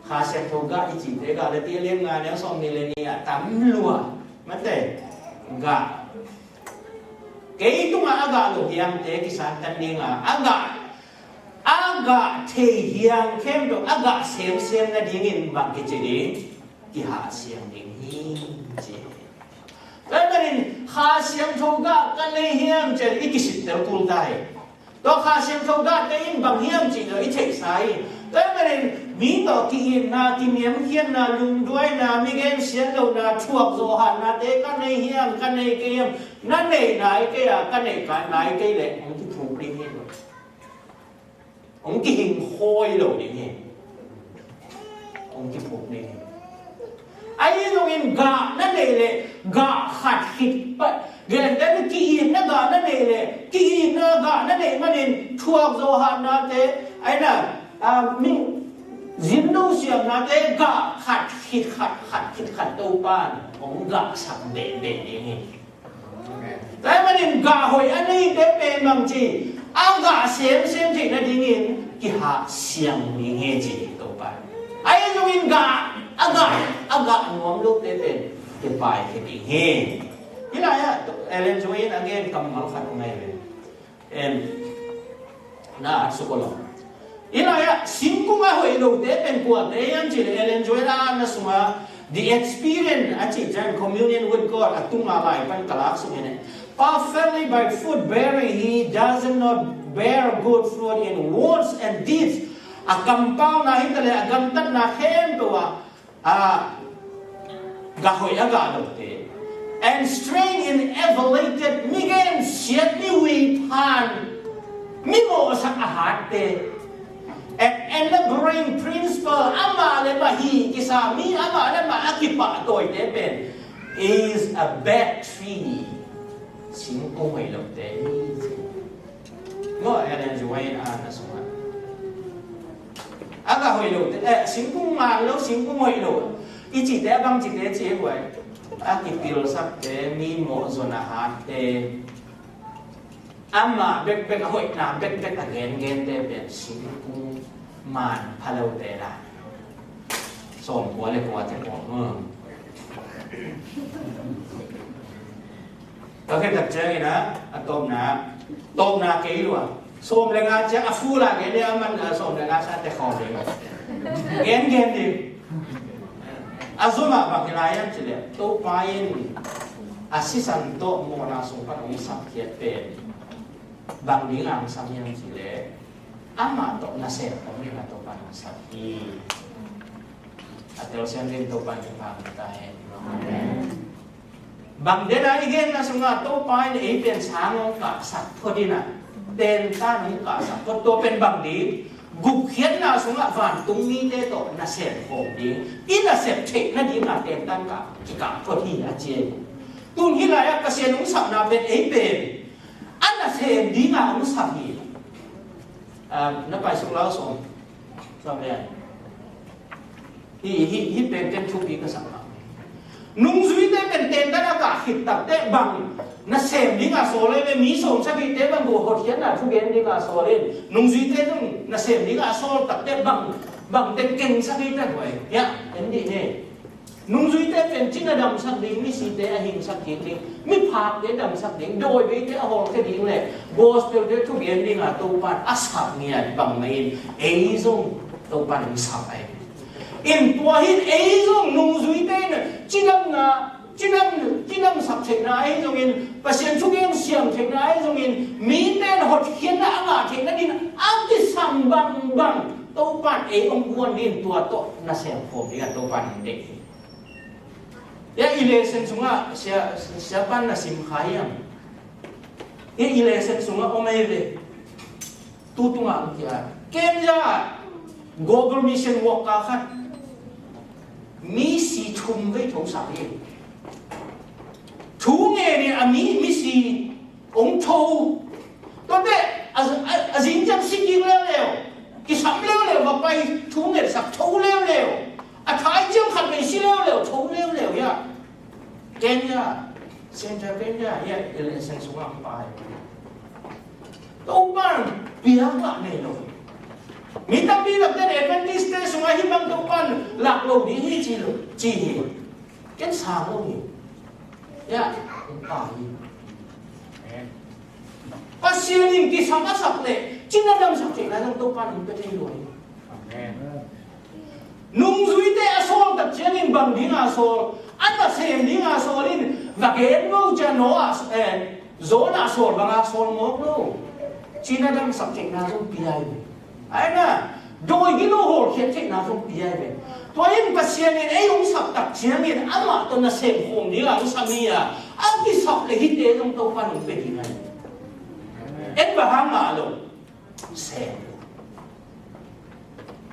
Kha Siangtho gah i cihte, Galati lian nga, a neu sawmnih le nih ah tam lua, mate, gah. Kei tungah a gah lo hiamte kisatang ding a, a gah, a gah thei hiam khempeuh a gah semsem nadingin bang kici ding, kihahsiang ding hi, ci. Tua ahih manin Kha Siangtho gah ka nei hiam ci-in i kisittel kul ta hi. Tua Kha Siangtho gahte in bang hiam cih tawh i theihsa hi. Tua ahih manin mi tawh ki-itna, kiniamkhiatna, lungduaina, mi gensiat lohna, thuakzawh hatnate ka nei hiam, ka nei kei hiam, na neih nai kei a, ka neih nai kei leh hong kiphuk ding hi. Hong kihing khawi lo ding hi. Hong kiphuk ding hi. Ahi zongin gah na neih leh gah khat khit, gentehna ki-itna gah na neih leh, ki-itna gah na neih manin thuakzawh hatnate, ahi na, a, mi zin lo siamnate gah khat khit khat, khat khit khat Topa'n hong gahsak behbeh ding hi. Tua ahih manin gah hoih a neite pen bangci, a gah semsem theih nadingin kihahsiang ding hi ci Topa. Ahi zongin gah, a gah, a gah nuam lote pen kipai khia ding hi. Hih lai-ah Ellen G. White in a gen kammal khat om ahi ve. Em, na at suk aw law. Hih lai-ah singkung a hoih lote pen kuate hiam cih leh Ellen G. White a na sungah The Experience a cih ciang, Communion with God a tungah lai pan ka lak suk hi ne. Perfectly by fruit bearing, he does not bear good fruit in words and deeds. A kampauna hi ta leh a gamtatna khempeuh ah a gah hoih a gah lote. And straying in elevated, mi gensiat, mi ui phan, mi mawhsak a hatte. And enabling principle, amah le mah hih kisa, mi amah le mah a kipahtawite pen is a bad tree. Singkung hoih lote hi. Maw, Ellen G. White in a na sungah a gah hoih lote, eh, singkung man lo, singkung hoih lo i cihte a bang cihte ci hi guai. A kipilsakte, mi mawhzaw na hatte, amah bekbek a hoihna bekbek a gengente pen singkung man phalote la. Sawmkua le kuate pawh. Ka khen tak ciangin a, a tawpna, tawpna kei lua. Sawm le nga ciang a full a gen dia, a man a sawm le nga sa te khawm ding. Gen gen ding. A zumah bang hi lai hiam cih leh, Topa in A sisan tawh mawhna sung pan hong sapkhiat pen bang ding a hong sam hiam cih leh, amah tawh nasem khawm ding a Topa in hong sap hi. A telsiam ding Topa in thupha hong pia ta hen. Amen. Bang den a i genna sungah Topa in ei pen sang hong kahsak phot in a, tentan hong kahsak phot, tua pen bang ding, gupkhiatna sungah vantung mite tawh nasem khawm ding, i nasep theih nading a tentan kah, kikah phot hi a ci hi. Tun hih lai-ah Pasian hong sapna pen ei pen a nasem ding a hong sap hi. Ah, na paisuk lau sawm. Sawm le. Hih, hih, hih pen ken thupi ka sak a. Nungzuite pen tentan a kah khit takteh bang nasem ding a sawl ei ve, mi sawmsagihte bang bu hotkhiatna thugen ding a sawl in, nungzuite zong nasem ding a sawl takteh bang, bang teng kengsak ei ta guai. Hiah, en dih ne. Nungzuite pen cina damsak ding, misite a hingsak kik ding, miphakte damsak ding, dawiveite a hawlkhia ding le gospelte thugen ding a Topa in a sap ngiat bang mah in ei zong Topa in hong sap ahi. In tua hi in ei zong nungzuite in cidamna, cidam, cidamsak theihna ahi zongin, Pasian thugen siam theihna ahi zongin, mite in hotkhiatna a ngah theihna dingin a kisam bangbang Topa in ei hong guan dingin tua tawh nasem khawm ding a Topa in hong deih hi. Hia i lesson sungah sia, sia pan na sim kha hiam? Hia i lesson sungah om ei ve. Tu tungah ang kia. Kenya Global Mission Worker khat. Mi si thum vei tho sa hi. Thu ngen in a mi, mi si hong tho. Tuate, a, a, a zing ciang si kik leuleu. Kisam leuleu, va pai thu ngetsak tho leuleu. A thai ciang khat vei si leuleu, tho leuleu, ya. Kenya, Central Kenya, ya, election sungah ang pai. Topa in piak lah nei lo. Mi tampi lak ten Adventist te sungah hih bang Topa in lak lo ding hi ci lo, ci hi. Ken sang lo hi. Ya, ang pai hi. Pasian in kisam a sak leh, cina damsak theihna zong Topa in hong pia thei lo hi. Amen. Nungzuite a sawl tak ciangin bang ding a sawl, a nasem ding a sawl in, va gen lo ciang Noah, eh, Jonah sawl bang a sawl mawk lo. Cina damsak theihna zong pia hi. Ahi na, dawi gilo hawlkhiat theihna zong pia hi. Tua in Pasian in ei hong sap tak ciangin amah tawh nasem khawm ding a hong sam hi a, a kisap le hihte zong Topa in hong pia ding ahi. En bang hang ngah lo. Sem lo.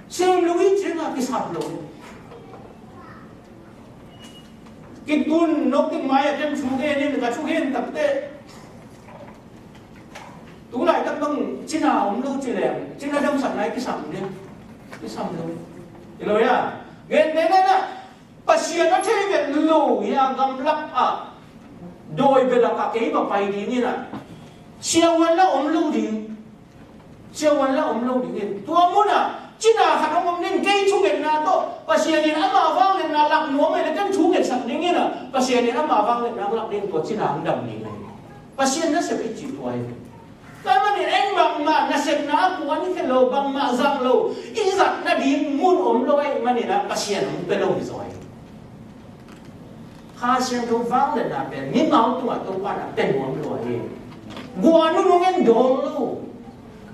Sem lo i ciangah kisap lo. Kitun nok tik mai-ah ken thugen in, ka thugen takteh tu laitak bang cina om lo ci leng, cina damsakna i kisam ding. Kisam lo. Hi lo ya. Gentehna in ah, Pasian a thei vet lo hi a, gamlak ah, dawi bia lakah kei va pai ding in ah, siavuan la om lo ding. Siavuan la om lo ding in. Tua munah cina khat hong om ding, kei thungetna tawh Pasian in ama vangliatna lak nuam ahih leh ken thungetsak ding in ah, Pasian in ama vangliatna lak ding, tua cina hong dam ding ahi. Pasian nasep i cih tua hi. Tua ahih manin ei bangmah nasepna a kuan i khe lo, bangmah zang lo, i zat nading mun om lo ahih manin ah Pasian hong pia lo hi zaw hi. Kha Siangtho vangliatna pen mimal tungah Topa in a pia nuam lua hi. Gua nunung in dawl lo.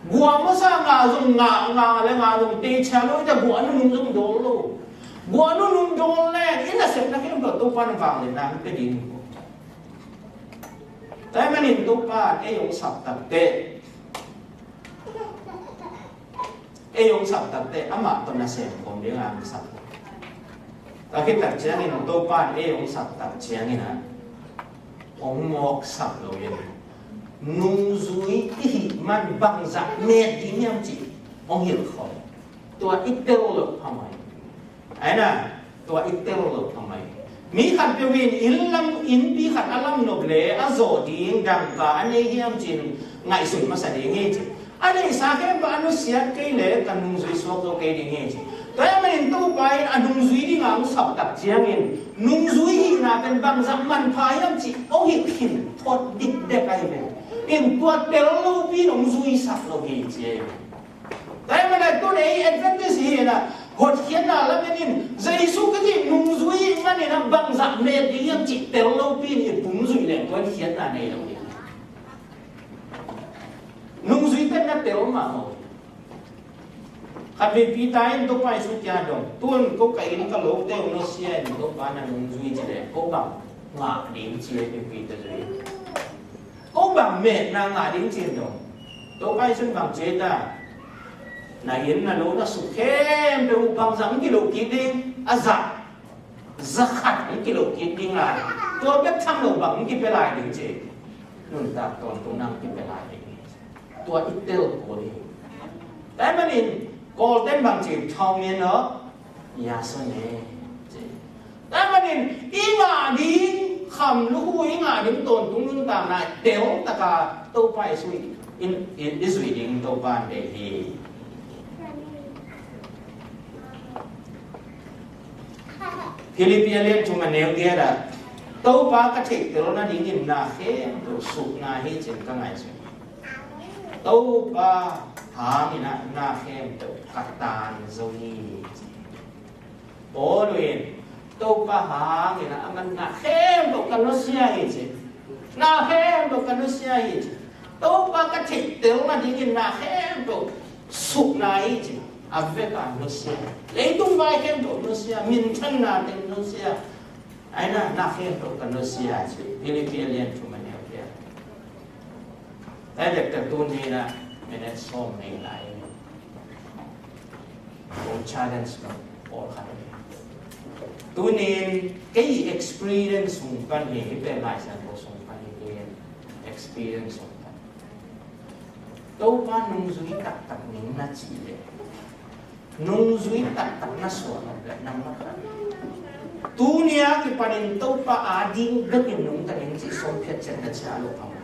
Gua masa ngah zong ngah, ngah le ngah zong teichia lo, i ta gua nunung zong dawl lo. Gua nunung dawl le i nasepna khempeuh Topa in vangliatna hong pia ding hi. Tua ahih manin Topa in ei hong sap takteh, ei hong sap takteh amah tawh nasem khawm ding a hong sap. Tua khit tak ciangin Topa in ei hong sap tak ciangin ah hong mawk sap lo in, nungzui i hih man bangzah met ding hiam cih hong hilh khawm. Tua i tel loh phamawh hi. Ahi na, tua i tel loh phamawh hi. Mi khat peuh in inn lam, innpi khat a lam nop le a zawh ding dangka a nei hiam cih ngaihsun masa ding hi ci. A neihsa khempeuh a nusiat kei le ka nungzui suak zo kei ding hi ci. Tua ahih manin Topa in a nungzui ding a hong sap tak ciangin, nungzui hihna pen bangzah manpha hiam cih hong hilh khin phot dikdek ahi ve. In tua tel lopi in hong zuisak lo hi ci ahi ve. Tua ahih manin tun ei Adventist hi in ah, Hotkhiatna lamen in Jesu Khazih nungzui manin a bangzah met ding hiam cih tel lopi in i pum zuih leng tua in khiatna nei lo ding. Nungzui pen na tel mahmah. Khatvei Peter in Topa Jesu kiang dong, tun ko ka inn ka lote uh nusia in Topa na nungzui ci leh ko bang ngah ding ci e, Peter zui. Ko bang metna ngah ding ci in dong. Topa Jesu in bang ci ta, na inn na lo na suk khempeuh uh bangzah hong kilo kik ding, a zah, za khat hong kilo kik ding lai. Tua bek tham lo bang hong kipia lai ding ci. Nuntak tawntung na hong kipia lai ding. Tua i tel kul hi. Tua ahih manin Kawlten bang ci, tell me no, ya so ne. Tua ahih manin i ngah ding kham lukhu, i ngah ding tawntung nuntakna tel taka Topa i zui, i, i, i zui ding Topa in deih hi. Philippi a lian thum a neu giat ah, Topa ka theihtel nadingin na khempeuh sukna hi ci-in ka ngaihsun. Topa hangin ah na khempeuh ka tan zo hi. Paul in Topa hangin ah aman na khempeuh ka nusia hi ci. Na khempeuh ka nusia hi ci. Topa ka theihtel nadingin na khempeuh sukna hi ci. A vek a nusia. Leitung vai khempeuh nusia. Minthanna teng nusia. Aina na khempeuh ka nusia ci. Philippi a lian thum a neu giat. Tua dektak tuni-in ah minute sawm nei lai. Kong challenge lo pawlkhat. Tuni-in kei experience sung pan hi, hi pen Lai Siangtho sung pan hi, experience sung pan. Topa nungzui taktak ning na cih leh nungzui taktak na suah nop leh nang mah khat. Tuni a kipanin Topa ading bekin nungta ning cih sawm phiat ciat na ciah loh phamawh.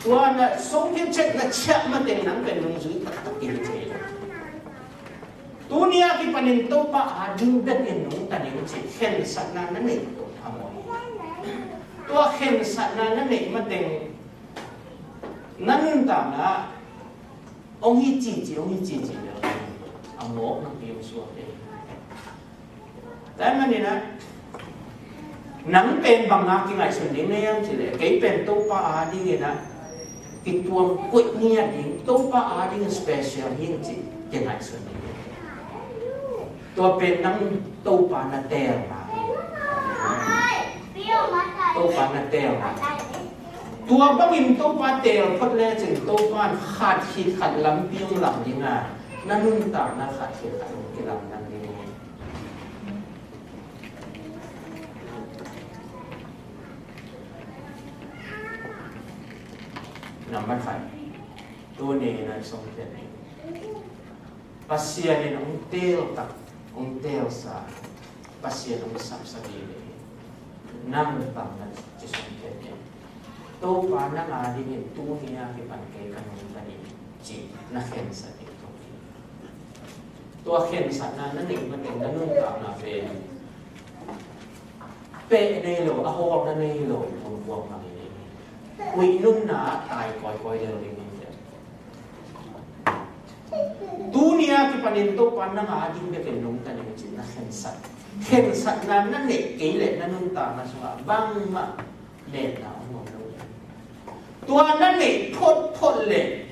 Tua na sawm phiat ciat na ciah mateng nang pen nungzui taktak kihel thei lo. Tuni a kipanin Topa ading bekin nungta ning cih khensatna na neih loh phamawh. Tua khensatna na neih mateng na nuntakna hong hi cici, hong hi cici leh a mawk na piang suak e. Tua ahih manin ah nang pen bang a kingaihsun ding na hiam cih leh, kei pen Topa adingin ah kituam koih ngiat ding, Topa adingin special hi ing cih kingaihsun ding. Tua pen nang Topa na teelna. Topa na teelna. Tua bangin Topa teel phot lecin Topa in khat khit khat lampi hong lam ding a, na nuntakna khat khit khat hong kilamdang ding hi. Nambat khat. Tuni in a song khiat ding. Pasian in hong teel tak, hong teelsa, Pasian hong sapsa vive hi. Nang bang na ci sung khiat ding. Topa nang adingin tuni a kipan kei ka nungta ding ci na khensat ding thok hi. Tua khensatna na neih mateng na nuntakna pen peh nei lo, a hawlna nei lo, mun kuang mang hi ding hi. Kuih nunna ah tai kawikawi lel ding hi. Tuni a kipanin Topa nang ading bekin nungta ning cih na khensat. Khensatna na neih kei leh na nuntakna sungah bangmah metna hong om lo. Tua na neih photphot leh,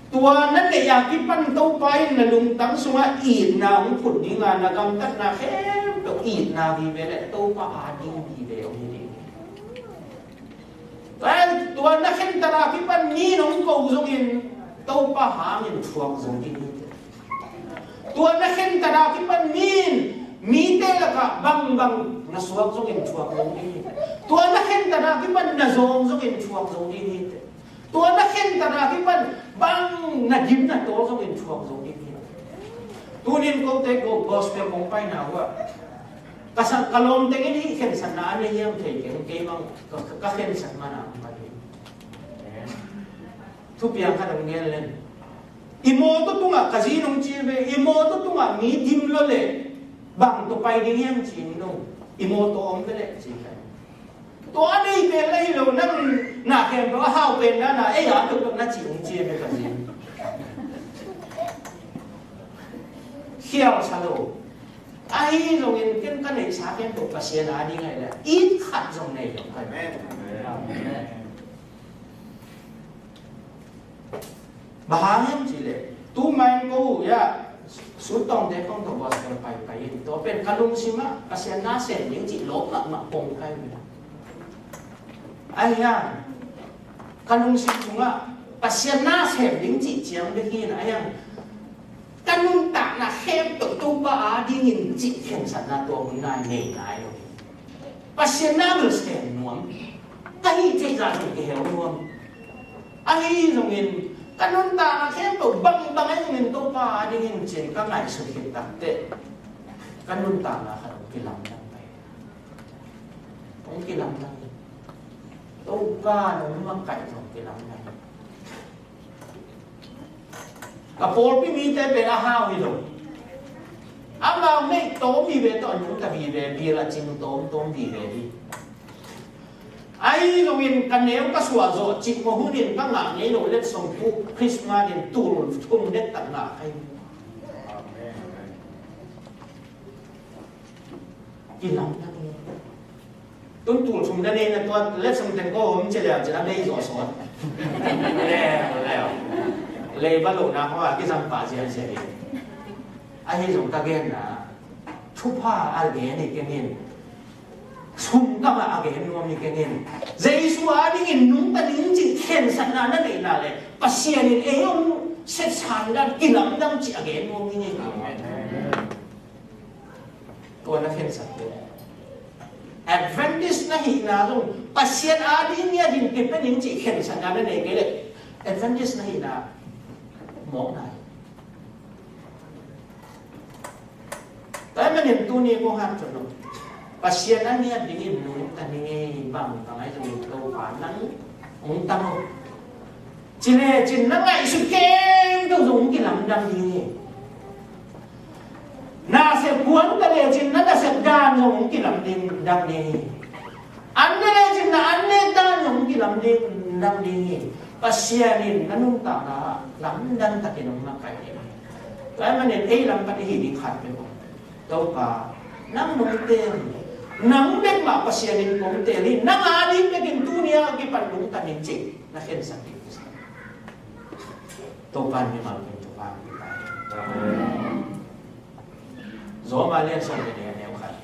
tua na neih a kipan Topa in na lungtang sungah itna hong phut ding a, na gamtatna khempeuh itna vive leh Topa ading vive hong hi ding hi. Tua, tua na khentat a kipan mi in hong ko zongin Topa hangin thuak zo ding hi. Tua na khentat a kipan mi in mite lakah bangbang na suak zongin thuak zo ding hi. Tua na khentat a kipan na zawng zongin thuak zo ding hi. Tua na khentat a kipan bang na gim na tawl zongin thuak zo ding hi. Tunin kote ko gospel kong paina uh ah ka sa, ka lawmteng in hih khensatna a nei hiam thei keng, kei bang ka, ka, ka khensat man a hong pai hi. Thupiang khat hong gen leng, i mawtaw tungah ka zi in hong ci ve, i mawtaw tungah mi dim lo leh bang tawh pai ding hiam ci-in dong, i mawtaw om ve leh ci ka hi. Tua a nei pen la hi lo, nang na khempeuh a hau pen dan a ei a peuhpeuh na ci hong ci ve ka zi in. khial sa lo. Ahi zongin ken ka neihsa khempeuh Pasian a ding ahi leh it khat zong nei lo. Amen. Amen. Bang hang hiam cih leh tu main ko uh ya, sut tawngte kong tawh gospel paipai in, tua pen ka lungsim ah Pasian na sem ding cih lawp mahmah kong kai uh. Ahi hang ka lungsim sungah Pasian na sem ding cih ciang bek hi in, ahi hang ka nuntakna khempeuh Topa a dingin cih khensatna tua hun nai nei nai lo. Pasian na bel sem nuam, ka hih theih zah zong kihel nuam. Ahi zongin ka nuntakna khempeuh bangbang ahi zongin Topa a dingin cin ka ngaihsut khit takteh ka nuntakna khat hong kilamdang pai. Hong kilamdang hi. Topa nong makaih zong kilamdang hi. Ka pawlpi mite pen a hau hi lo. Amau neih tawm vive tawh a nungta vive, bial a cing tawmtawm vive hi. Ahi zongin ka neu ka suah zawh cik mawh hunin ka ngah ngei lo letsong puk Christmas in tul thum dektak ngah ka hi. Kilamdang hi. Tun tul thum na nei na tua letsong teng ko om ci leu cin a bei zawh sawn. Leu leu. Lei va lohna kho a kizang pah ziahziah hi. Ahi zong ka genna thupha a gen hi keng in, sum kamah a gen nuam hi keng in, Jesu a dingin nungta ding cih khensatna na neihna le Pasian in ei hong setsan dan kilamdang cih a gen nuam hi ngei. Amen. Tua na khensat uh. Adventist na hihna zong Pasian a ding ngiat ding kipia ding cih khensatna na nei kei leh Adventist na hihna mawkna hi. Tua ahih manin tuni kong hanthawn uh, Pasian a ngiat dingin nungta ni ngei, bang bang ahi zongin Topa nang hong tang uh. Ci lecin na ngaihsut khempeuh zong hong kilamdang ding hi. Na sep kuan ta lecin na nasep dan zong hong kilamdang ding hi. An ne lecin na an nek dan zong hong kilamdang ding hi. Pasian in na nuntakna lamdang takin hong makaih ding hi. Tua ahih manin ei lam pan i hih ding khat peuh, Topa, nang nong teel hi. Nang bek mah Pasian in kong teel hi. Nang a ding bekin tuni a kipan nungta ning cih na khensat ding hi. Topa in mimal kim thupha hong pia ta hen. Amen. Roma lian sawm le nih, a neu khat.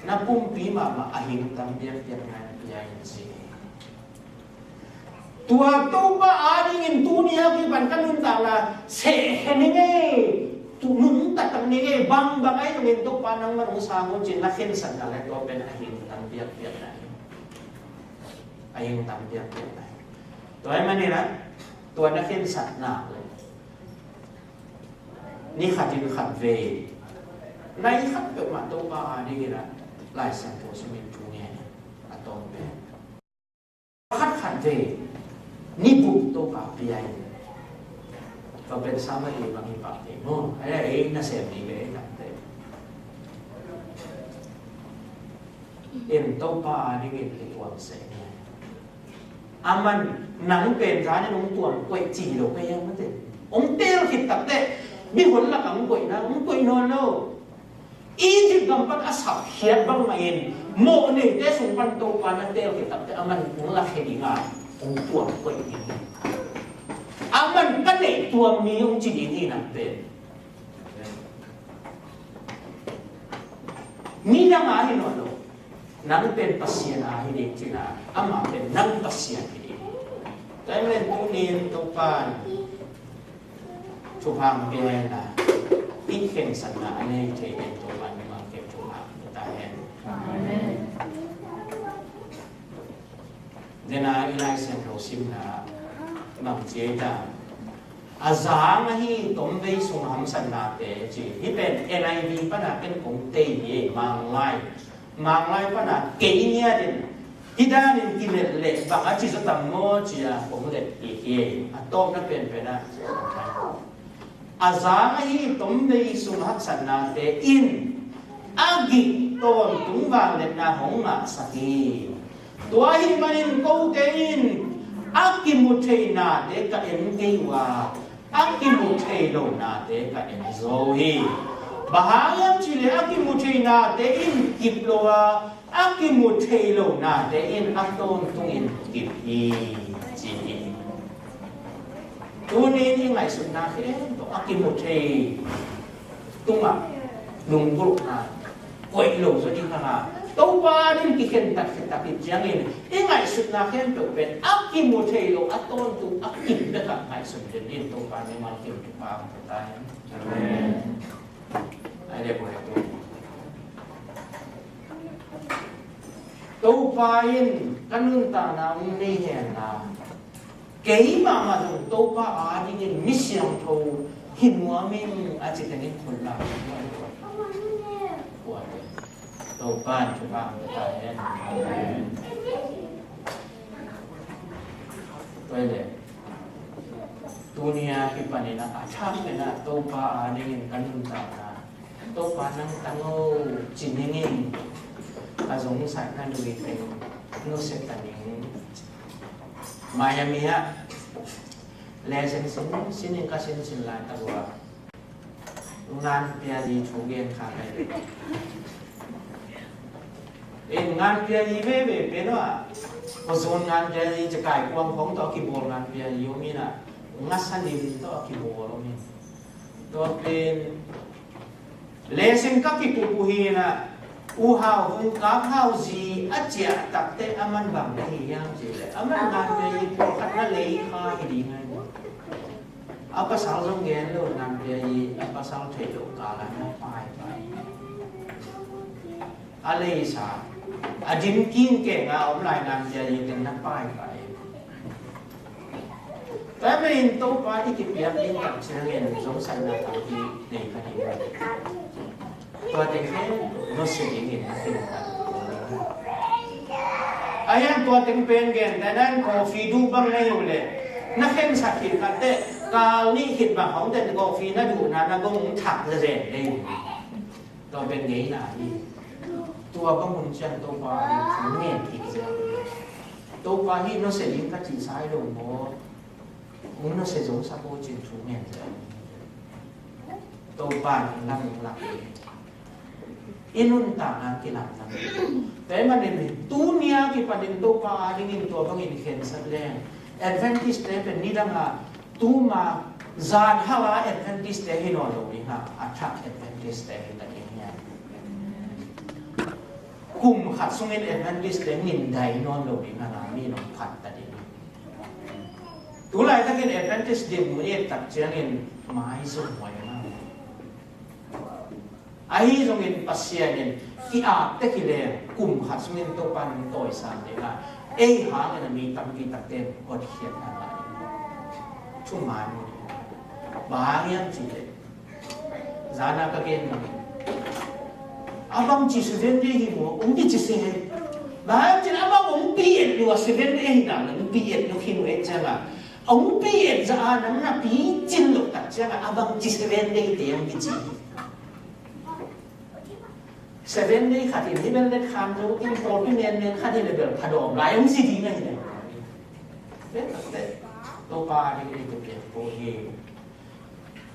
Na pumpi mahmah a hing tam biakpiakna in pia in ci hi. Tua Topa a dingin tuni a kipan ka nuntakna sehkhe ni ngei, tu nungta tak ni ngei, bangbang ahi zongin Topa nangman hong sang un ci-in na khensatna le tua pen a hing tam biakpiakna hi. A hing tam biakpiakna hi. Tua ahih manin ah tua na khensatna le ni khatin khat vei nai khat peuhmah Topa a dingin ah Lai Siangtho simin thu ngen a tawm pen khat khat vei ni bup Topa pia in. Tua pen sama ei bang hi pah thei maw? Ai, ei nasem ding ei tam thei. In Topa a dingin kituam seh ni. Aman nang pen zanin hong tuam koih ci lo ka hiam mate. Hong teel khit takteh mihon lakah hong koihna hong koih nawn lo. Egypt gam pan a sapkhiat bangmah in mawhneite sung pan Topa na teel khit takteh aman hong lakhia ding a hong tuam koih ding hi. Aman ka neih tuam mi hong ci ding hi nang pen. Midang a hi nawn lo. Nang pen Pasian a hi ding cihna, amah pen nang Pasian hi ding. Tua ahih manin tuni in Topa in thupha hong pia hen la, i khensatna a nei thei ding Topa in mimal kim thupha hong pia ta hen. Amen. Dena i Lai Siangtho simna bang ci ei ta. A zang ahi tomvei sung hamsatnate ci. Hih pen N I V pana ken kong tei hi ei, Manglai. Manglai pana kei ngiatin hih danin kilelh leh bang a ci zaw tam maw ci-a kong let kik hi ei. A tawpna penpen ah a zang ahi tomvei sung haksatnate in a gik tawntung vangliatna hong ngahsak hi. Tua ahih manin kote in a kimu thei nate ka en kei uh a, A kimu thei lo nate ka en zo hi. Bang hang hiam cih leh a kimu thei nate in kip lo a, a kimu thei lo nate in a tawntungin kip hi, ci hi. Tuni-in i ngaihsutna khempeuh a kimu thei tungah lunggulhna koih lo zaw ding a, Topa ading kikhen taktak hi ciangin i ngaihsutna khempeuh pen a kimu thei lo a tawntung a kip bekah ngaihsun den in Topa mimal kim thupha hong pia ta hen. Amen. Ai le buai tu. Topa in ka nuntakna hong nei hen la, kei mahmah zong Topa adingin mi siangtho hi nuam ing a ci teng in khut la. Topa in thupha hong pia ta hen. Amen. Tua hi leh, tuni a kipanin a thak pen a Topa adingin ka nuntakna, Topa nang tang o ci ning in, a zongsaina lui teng nusia ta ning. Miami ah lesson sin sin in ka sinsin laitak uh a, nganpiazi thu gen kha ka hi. In nganpiazi veve pen uh a, khuazun nganpiazi ci, kaikuang khong tawh a kibawl nganpiazi om in a, ngasa lim tawh a kibawl om in. Tua pen lesson ka kikup uh hi in a, U Hau Vung Kap Hau zi a ciah takte a man bang na hi hiam cih leh, a man nganpiazi pawlkhat na lei kha hi ding a hi. A pasal zong gen lo, nganpiazi a pasal theih loh kal ah na paipai. A leisa a dim kingkeng a om lai nganpiazi teng na paipai. Tua manin Topa i kipiak ding tak ciangin zongsaina tampi nei ka hi. Tua teng khempeuh nusia dingin na khen khat. A hian tua teng pen gen, tua nan coffee duh bang na hi uh leh, na khensat khit khat teh, kal nih khit bang hong teh coffee na duhna na gong thak zenzen ding. Tua pen ngeina hi. Tua bang hun ciang Topa in thu ngen kik zel. Topa hih nusia ding ka cihsa hi lo maw? Hong nusia zo sak o cin thu ngen zel. Topa in lam hong lak hi. I nuntakna kilamdang. Tua ahih manin tuni a kipanin Topa adingin tua bangin khensat leng, Adventist te pen nidang a, tuma zan hal a Adventist te hi nawn lo ding a, a thak Adventist te hi ta ding hi a. Kum khat sungin Adventist te mindai nawn lo ding a, na mi nong phat ta ding. Tu laitakin Adventist dinmun i et tak ciangin maizum huai mah. Ahi zongin Pasian in ki-ap tek hi leh kum khat sungin Topa in tawisang ding a, ei hangin a mi tampi takte hotkhiatna ngah ding. Thuman hi. Bang hang hiam cih leh, zan a ka gen mah hi. A bangci Seventh Day hi maw, hong kici se. Bang hang hiam cih leh a bang hong pi-et lua Seventh Day hi dan hong pi-et lua khin uh et ciang a, hong pi-et zah a nang na picin loh tak ciang a, a bangci Seventh Day te hong kici. Seventh Day khat in hi bel let khan lo, in pawlpi nenneng khat in le bel phadawm lai hong si ding ahi le. Bel takte Topa ding ei tuk piak po hi.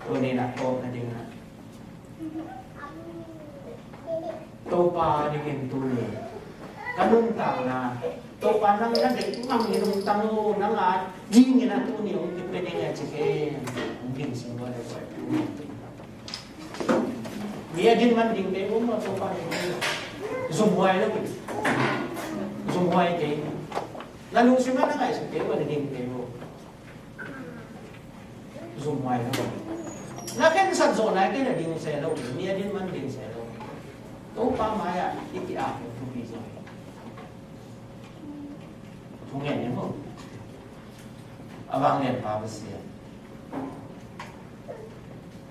Tuni na tawpna ding a, Topa dingin tuni ka nuntakna, Topa nang na deih ngam in hong tang o, nang a dingin a tuni hong kipia ding a ci kei, hong ding sin lua le kua. Mi a din man ding kei maw, Topa ding kei. Zumhuai lo kei. Zumhuai kei. Na lungsim a na ngaihsut kei maw, na ding kei maw. Zumhuai lo. Na khensat zawh nai kei, na ding se lo kei. Mi a din man ding se lo. Topa mai-ah i ki-ap thupi zaw. Thu ngen ni maw. A vang lianpa Pasian,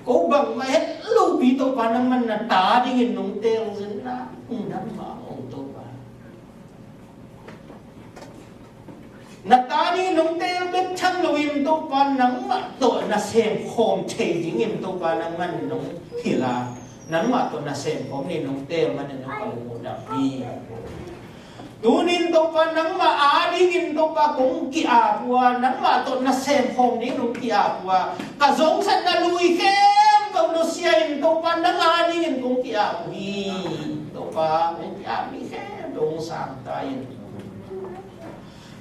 ko bangmah het lopi Topa nangman na ta dingin nong teel zen na, ung dam mah maw Topa. Na ta dingin nong teel bek tham loin Topa nangmah tawh na semkhawm thei dingin Topa nangman nong hilh a, nangmah tawh na semkhawm ni nong teel manin Topa lungdam hi. Tunin Topa nangmah adingin Topa kong ki-ap uh a, nangmah tawh na semkhawm dingin kong ki-ap uh a, ka zongsatna lui khempeuh nusia in Topa nang adingin kong ki-ap uh hi. Topa kong ki-ap mi khempeuh hong sang ta in.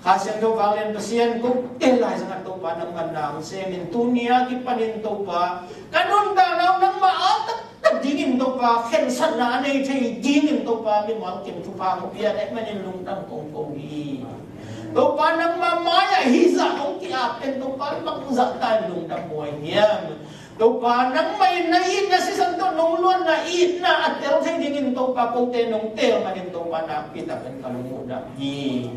Kha Siangtho vanglian Pasian, kote laizangah Topa nangmah na hong sem in, tuni a kipanin Topa ka nuntakna uh nangmah a taktak dingin Topa khensatna a nei thei dingin Topa mimal kim thupha hong pia ahih manin lungdam kong ko hi. Topa nangmah mai-ah hih zah hong ki-ap pen Topa bangzah ta in lungdam huai hiam? Topa nangmah in na itna sisan tawh nong luanna itna a tel thei dingin Topa kote nong teel manin Topa nakpi takin ka lung uh dam hi.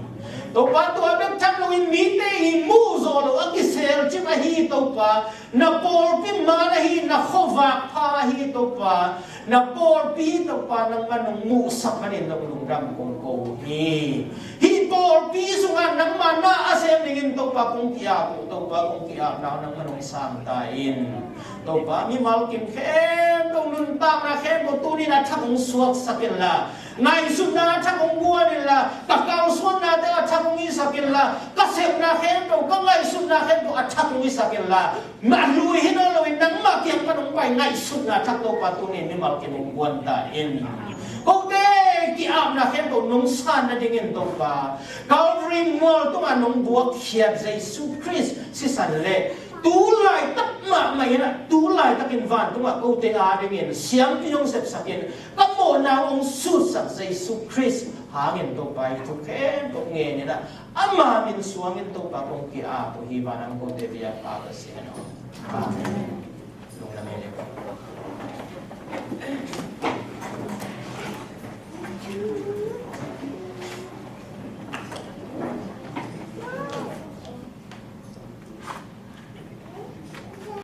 Topa tua bek tham loin mite i muh zawh loh a kiselcip ahi Topa, na pawlpi man ahi, na khuavak pha ahi Topa, na pawlpi Topa nangmah nong muhsak manin nong lungdam kong ko hi. Hih pawlpi sungah nangmah na a sem dingin Topa kong ki-ap uh, Topa kong ki-apna uh nangmah nong sang ta in. Topa mimal kim khempeuh nuntakna khempeuh tunin a thak hong suaksak inla, ngaihsutna a thak hong buan inla, ka kalsuannate a thak hong hisak inla, ka sepna khempeuh, ka ngaihsutna khempeuh a thak hong hisak inla, a lui hi nawn loin nangmah kiang pan hong pai ngaihsutna thak Topa tunin mimal kim hong buan ta in. Kote ki-apna khempeuh nong sanna dingin Topa, Calvary mual tungah nong buakkhiat Jesu Khrist sisan le tu laitak mahmah in ah, tu laitakin vantungah kote adingin siampi hong sepsakin ka mawhna hong sutsak Jesu Khrist hangin Topa i thu khempeuh ngenin ah, ama min suangin Topa kong ki-ap uh hi. Vanam kote biakpa ka si hen aw. Amen. Lungdam hi le.